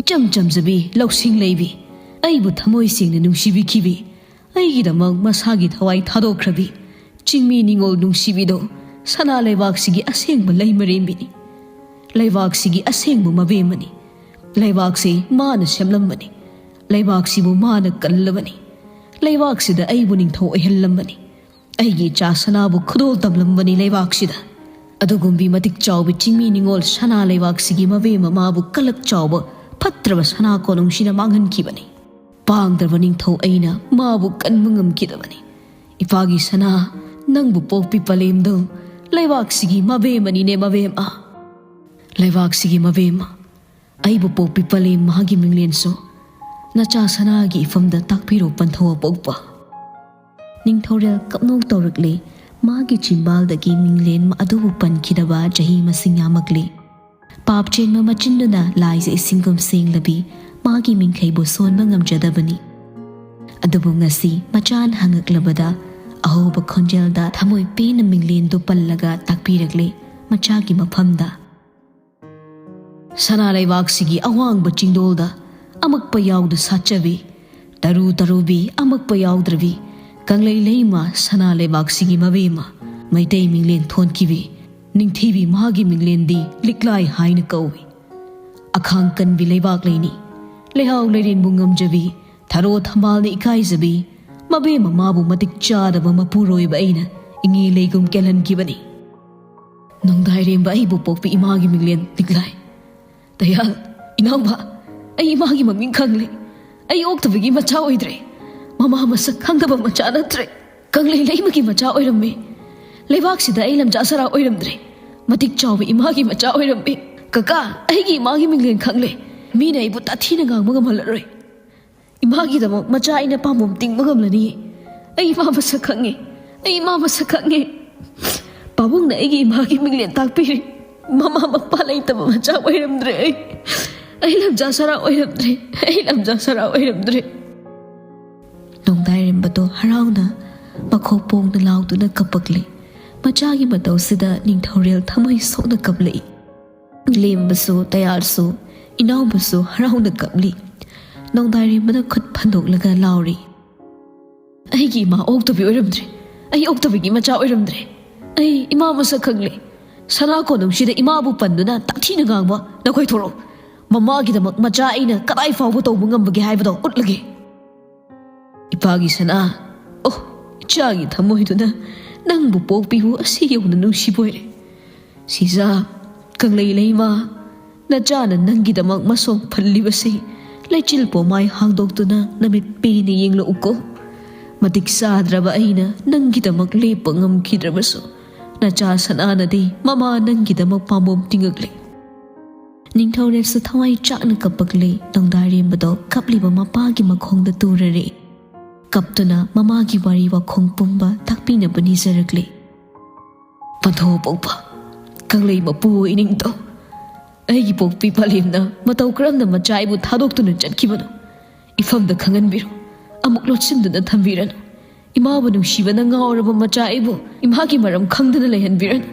ꯏꯆꯝ ꯆꯝꯖꯕꯤ, ꯂꯧꯁꯤꯡ ꯂꯩꯕꯤ, ꯑꯩꯕꯨ ꯊꯃꯣꯏ ꯁꯦꯡꯅ ꯅꯨꯡꯁꯤꯕꯤꯈꯤꯕꯤ, ꯑꯩꯒꯤꯗꯃꯛ ꯃꯁꯥꯒꯤ ꯊꯋꯥꯏ ꯊꯥꯗꯣꯛꯈ꯭ꯔꯕꯤ ꯆꯤꯡꯃꯤ ꯅꯤꯉꯣꯜ ꯅꯨꯡꯁꯤꯕꯤꯗꯣ ꯁꯅꯥ ꯂꯩꯕꯥꯛꯁꯤꯒꯤ ꯑꯁꯦꯡꯕ ꯂꯩꯃꯔꯦꯝꯕꯤꯅꯤ꯫ ꯂꯩꯕꯥꯛꯁꯤꯒꯤ ꯑꯁꯦꯡꯕ ꯃꯕꯦꯝꯃꯅꯤ꯫ ꯂꯩꯕꯥꯛꯁꯤ ꯃꯥꯅ ꯁꯦꯝꯂꯝꯕꯅꯤ꯫ ꯂꯩꯕꯥꯛꯁꯤꯕꯨ ꯃꯥꯅ ꯀꯜꯂꯕꯅꯤ꯫ ꯂꯩꯕꯥꯛꯁꯤꯗ ꯑꯩꯕꯨ ꯅꯤꯡꯊꯧ ꯑꯣꯏꯍꯜꯂꯝꯕꯅꯤ꯫ ꯑꯩꯒꯤ ꯏꯆꯥ ꯁꯅꯥꯕꯨ ꯈꯨꯗꯣꯜ ꯇꯝꯂꯝꯕꯅꯤ ꯂꯩꯕꯥꯛꯁꯤꯗ꯫ ꯑꯗꯨꯒꯨꯝꯕꯤ ꯃꯇꯤꯛ ꯆꯥꯎꯕꯤ ꯆꯤꯡꯃꯤ ꯅꯤꯉꯣꯜ ꯁꯅꯥ ꯂꯩꯕꯥꯛꯁꯤꯒꯤ ꯃꯕꯦꯝꯃ ꯃꯥꯕꯨ ꯀꯂꯛ ꯆꯥꯎꯕ ꯐꯠꯇ꯭ꯔꯕ ꯁꯅꯥ ꯀꯣꯅꯨꯡꯁꯤꯅ ꯃꯥꯡꯍꯟꯈꯤꯕꯅꯤ꯫ ꯄꯥꯡꯗ꯭ꯔꯕ ꯅꯤꯡꯊꯧ ꯑꯩꯅ ꯃꯥꯕꯨ ꯀꯟꯕ ꯉꯝꯈꯤꯗꯕꯅꯤ꯫ ꯏꯄꯥꯒꯤ ꯁꯅꯥ, ꯅꯪꯕꯨ ꯄꯣꯛꯄꯤ ꯄꯂꯦꯝꯗꯨ ꯂꯩꯕꯥꯛꯁꯤꯒꯤ ꯃꯕꯦꯝꯃꯅꯤꯅꯦ, ꯃꯕꯦꯝꯃ꯫ ꯂꯩꯕꯥꯛꯁꯤꯒꯤ ꯃꯕꯦꯝꯃ, ꯑꯩꯕꯨ ꯄꯣꯛꯄꯤ ꯄꯂꯦꯝ ꯃꯍꯥꯛꯀꯤ ꯃꯤꯡꯂꯦꯟꯁꯨ ꯅꯆꯥ ꯁꯅꯥꯒꯤ ꯏꯐꯝꯗ ꯇꯥꯛꯄꯤꯔꯣ, ꯄꯟꯊꯧ ꯑꯄꯣꯛꯄ꯫" ꯅꯤꯡꯊꯧꯔꯦꯜ ꯀꯞꯅꯣꯛ ꯇꯧꯔꯛꯂꯦ꯫ ꯃꯥꯒꯤ ꯆꯤꯝꯕꯥꯜꯗꯒꯤ ꯃꯤꯡꯂꯦꯟ ꯑꯗꯨꯕꯨ ꯄꯟꯈꯤꯗꯕ ꯆꯍꯤ ꯃꯁꯤꯡ ꯌꯥꯝꯃꯛꯂꯦ꯫ ꯄꯥꯞ ꯆꯦꯟꯕ ꯃꯆꯤꯟꯗꯨꯅ ꯂꯥꯏꯖ ꯏꯁꯤꯡꯒꯨꯝ ꯁꯦꯡꯂꯕꯤ ꯃꯥꯒꯤ ꯃꯤꯡꯈꯩꯕꯨ ꯁꯣꯟꯕ ꯉꯝꯖꯗꯕꯅꯤ꯫ ꯑꯗꯨꯕꯨ ꯉꯁꯤ ꯃꯆꯥꯅ ꯍꯪꯉꯛꯂꯕꯗ ꯑꯍꯧꯕ ꯈꯣꯟꯖꯦꯜꯗ ꯊꯃꯣꯏ ꯄꯦꯟꯅ ꯃꯤꯡꯂꯦꯟꯗꯨ ꯄꯜꯂꯒ ꯇꯥꯛꯄꯤꯔꯛꯂꯦ ꯃꯆꯥꯒꯤ ꯃꯐꯝꯗ꯫ ꯁꯅꯥ ꯂꯩꯕꯥꯛꯁꯤꯒꯤ ꯑꯋꯥꯡꯕ ꯆꯤꯡꯗꯣꯜꯗ ꯑꯃꯛꯄ ꯌꯥꯎꯗ ꯁꯥꯠꯆꯕꯤ, ꯇꯔꯨ ꯇꯔꯨꯕꯤ ꯑꯃꯛꯄ ꯌꯥꯎꯗ꯭ꯔꯕꯤ ꯀꯪꯂꯩ ꯂꯩꯃ ꯁꯅꯥ ꯂꯩꯕꯥꯛꯁꯤꯒꯤ ꯃꯕꯦꯝꯃ, ꯃꯩꯇꯩ ꯃꯤꯡꯂꯦꯟ ꯊꯣꯟꯈꯤꯕꯤ, ꯅꯤꯡꯊꯤꯕꯤ ꯃꯥꯒꯤ ꯃꯤꯡꯂꯦꯟꯗꯤ ꯂꯤꯛꯂꯥꯏ ꯍꯥꯏꯅ ꯀꯧꯏ꯫ ꯑꯈꯥꯡ ꯀꯟꯕꯤ ꯂꯩꯕꯥꯛ ꯂꯩꯅꯤ, ꯂꯩꯍꯥꯎ ꯂꯩꯔꯦꯟꯕꯨ ꯉꯝꯖꯕꯤ, ꯊꯔꯣ ꯊꯝꯕꯥꯜꯅ ꯏꯀꯥꯏꯖꯕꯤ, ꯃꯕꯦꯝꯃ ꯃꯥꯕꯨ ꯃꯇꯤꯛ ꯆꯥꯗꯕ ꯃꯄꯨꯔꯣꯏꯕ ꯑꯩꯅ ꯏꯉꯦ ꯂꯩꯒꯨꯝ ꯀꯦꯜꯍꯟꯈꯤꯕꯅꯤ꯫ ꯅꯣꯡꯗꯥꯏꯔꯦꯝꯕ ꯑꯩꯕꯨ ꯄꯣꯛꯄꯤ ꯏꯃꯥꯒꯤ ꯃꯤꯡꯂꯦꯟ ꯂꯤꯛꯂꯥꯏ꯫ ꯗꯌꯥꯜ, ꯏꯅꯥꯎꯕ, ꯑꯩ ꯏꯃꯥꯒꯤ ꯃꯃꯤꯡ ꯈꯪꯂꯦ꯫ ꯑꯩ ꯑꯣꯛꯇꯕꯒꯤ ꯃꯆꯥ ꯑꯣꯏꯗ꯭ꯔꯦ꯫ ꯃꯃꯥ ꯃꯁꯛ ꯈꯪꯗꯕ ꯃꯆꯥ ꯅꯠꯇ꯭ꯔꯦ꯫ ꯀꯪꯂꯩ ꯂꯩꯃꯒꯤ ꯃꯆꯥ ꯑꯣꯏꯔꯝꯃꯦ꯫ ꯂꯩꯕꯥꯛꯁꯤꯗ ꯑꯩ ꯂꯝꯖꯥ ꯁꯔꯥ ꯑꯣꯏꯔꯝꯗ꯭ꯔꯦ꯫ ꯃꯇꯤꯛ ꯆꯥꯎꯕ ꯏꯃꯥꯒꯤ ꯃꯆꯥ ꯑꯣꯏꯔꯝꯃꯦ꯫ ꯀꯀꯥ, ꯑꯩꯒꯤ ꯏꯃꯥꯒꯤ ꯃꯤꯡꯂꯦꯟ ꯈꯪꯂꯦ꯫ ꯃꯤꯅ ꯑꯩꯕꯨ ꯇꯥꯊꯤꯅ ꯉꯥꯡꯕ ꯉꯝꯍꯜꯂꯔꯣꯏ꯫ ꯏꯃꯥꯒꯤꯗꯃꯛ ꯃꯆꯥ ꯑꯩꯅ ꯄꯥꯝꯕꯣꯝ ꯇꯤꯡꯕ ꯉꯝꯂꯅꯤ꯫ ꯑꯩ ꯏꯃꯥ ꯃꯁꯛ ꯈꯪꯉꯦ꯫ ꯑꯩ ꯏꯃꯥ ꯃꯁꯛ ꯈꯪꯉꯦ꯫ ꯄꯥꯕꯨꯡꯅ ꯑꯩꯒꯤ ꯏꯃꯥꯒꯤ ꯃꯤꯡꯂꯦꯟ ꯇꯥꯛꯄꯤꯔꯤ꯫ ꯃꯃꯥ ꯃꯄꯥ ꯂꯩꯇꯕ ꯃꯆꯥ ꯑꯣꯏꯔꯝꯗ꯭ꯔꯦ ꯑꯩ꯫ ꯑꯩ ꯂꯝꯖꯥ ꯁꯔꯥ ꯑꯣꯏꯔꯝꯗ꯭ꯔꯦ꯫ ꯑꯩ ꯂꯝꯖꯥ ꯁꯔꯥ ꯑꯣꯏꯔꯝꯗ꯭ꯔꯦ꯫ ꯅꯣꯡꯗꯥꯏꯔꯦꯝꯕꯗꯣ ꯍꯔꯥꯎꯅ ꯃꯈꯣꯛ ꯄꯣꯡꯅ ꯂꯥꯎꯗꯨꯅ ꯀꯞꯄꯛꯂꯤ꯫ ꯃꯆꯥꯒꯤ ꯃꯇꯧꯁꯤꯗ ꯅꯤꯡꯊꯧꯔꯦꯜ ꯊꯃꯣꯏ ꯁꯣꯛꯅ ꯀꯞꯂꯛꯏ꯫ ꯂꯦꯝꯕꯁꯨ, ꯇꯌꯥꯜꯁꯨ, ꯏꯅꯥꯎꯕꯁꯨ ꯍꯔꯥꯎꯅ ꯀꯞꯂꯤ꯫ ꯅꯣꯡꯗꯥꯏꯔꯦꯝꯕꯅ ꯈꯨꯠ ꯐꯟꯗꯣꯛꯂꯒ ꯂꯥꯎꯔꯤ, "ꯑꯩꯒꯤ ꯏꯃꯥ ꯑꯣꯛꯇꯕꯤ ꯑꯣꯏꯔꯝꯗ꯭ꯔꯦ꯫ ꯑꯩ ꯑꯣꯛꯇꯕꯤꯒꯤ ꯃꯆꯥ ꯑꯣꯏꯔꯝꯗ꯭ꯔꯦ꯫ ꯑꯩ ꯏꯃꯥ ꯃꯁꯛ ꯈꯪꯂꯦ꯫ ꯁꯅꯥ ꯀꯣꯅꯨꯡꯁꯤꯗ ꯏꯃꯥꯕꯨ ꯄꯟꯗꯨꯅ ꯇꯥꯊꯤꯅ ꯉꯥꯡꯕ ꯅꯈꯣꯏ ꯊꯣꯔꯛꯑꯣ꯫ ꯃꯃꯥꯒꯤꯗꯃꯛ ꯃꯆꯥ ꯑꯩꯅ ꯀꯗꯥꯏ ꯐꯥꯎꯕ ꯇꯧꯕ ꯉꯝꯕꯒꯦ ꯍꯥꯏꯕꯗꯣ ꯎꯠꯂꯒꯦ꯫ ꯏꯄꯥꯒꯤ ꯁꯅꯥ, ꯑꯣ, ꯏꯆꯥꯒꯤ ꯊꯃꯣꯏꯗꯨꯅ ꯅꯪꯕꯨ ꯄꯣꯛꯄꯤꯕꯨ ꯑꯁꯤ ꯌꯧꯅ ꯅꯨꯡꯁꯤꯕꯣꯏꯔꯦ꯫ ꯁꯤꯖꯥ, ꯀꯪꯂꯩ ꯂꯩꯃ, ꯅꯆꯥꯅ ꯅꯪꯒꯤꯗꯃꯛ ꯃꯁꯣꯡ ꯐꯜꯂꯤꯕꯁꯤ ꯂꯩꯆꯤꯜ ꯄꯣꯃꯥꯏ ꯍꯥꯡꯗꯣꯛꯇꯨꯅ ꯅꯃꯤꯠ ꯄꯦꯅ ꯌꯦꯡꯂꯛꯎꯀꯣ꯫ ꯃꯇꯤꯛ ꯆꯥꯗ꯭ꯔꯕ ꯑꯩꯅ ꯅꯪꯒꯤꯗꯃꯛ ꯂꯦꯞꯄ ꯉꯝꯈꯤꯗ꯭ꯔꯕꯁꯨ, ꯅꯆꯥ ꯁꯅꯥꯅꯗꯤ ꯃꯃꯥ ꯅꯪꯒꯤꯗꯃꯛ ꯄꯥꯝꯕꯣꯝ ꯇꯤꯡꯉꯛꯂꯤ꯫" ꯅꯤꯡꯊꯧꯔꯦꯜꯁꯨ ꯊꯋꯥꯏ ꯆꯥꯛꯅ ꯀꯞꯄꯛꯂꯦ꯫ ꯅꯣꯡꯗꯥꯏꯔꯦꯝꯕꯗꯣ ꯀꯞꯂꯤꯕ ꯃꯄꯥꯒꯤ ꯃꯈꯣꯡꯗ ꯇꯨꯔꯔꯦ꯫ ꯀꯞꯇꯨꯅ ꯃꯃꯥꯒꯤ ꯋꯥꯔꯤ ꯋꯥꯈꯣꯡ ꯄꯨꯝꯕ ꯇꯥꯛꯄꯤꯅꯕ ꯅꯤꯖꯔꯛꯂꯦ꯫ ꯄꯟꯊꯧ ꯄꯣꯛꯄ, ꯀꯪꯂꯩ ꯃꯄꯨ ꯑꯣꯏꯅꯤꯡꯗꯧ꯫ ꯑꯩꯒꯤ ꯄꯣꯛꯄꯤ ꯄꯂꯦꯝꯅ ꯃꯇꯧ ꯀꯔꯝꯅ ꯃꯆꯥ ꯑꯩꯕꯨ ꯊꯥꯗꯣꯛꯇꯨꯅ ꯆꯠꯈꯤꯕꯅꯣ? ꯏꯐꯝꯗ ꯈꯪꯍꯟꯕꯤꯔꯣ꯫ ꯑꯃꯨꯛ ꯂꯣꯠꯁꯤꯟꯗꯨꯅ ꯊꯝꯕꯤꯔꯅꯨ꯫ ꯏꯃꯥꯕꯨ ꯅꯨꯡꯁꯤꯕꯅ ꯉꯥꯎꯔꯕ ꯃꯆꯥ ꯑꯩꯕꯨ ꯏꯃꯥꯒꯤ ꯃꯔꯝ ꯈꯪꯗꯅ ꯂꯩꯍꯟꯕꯤꯔꯅꯨ꯫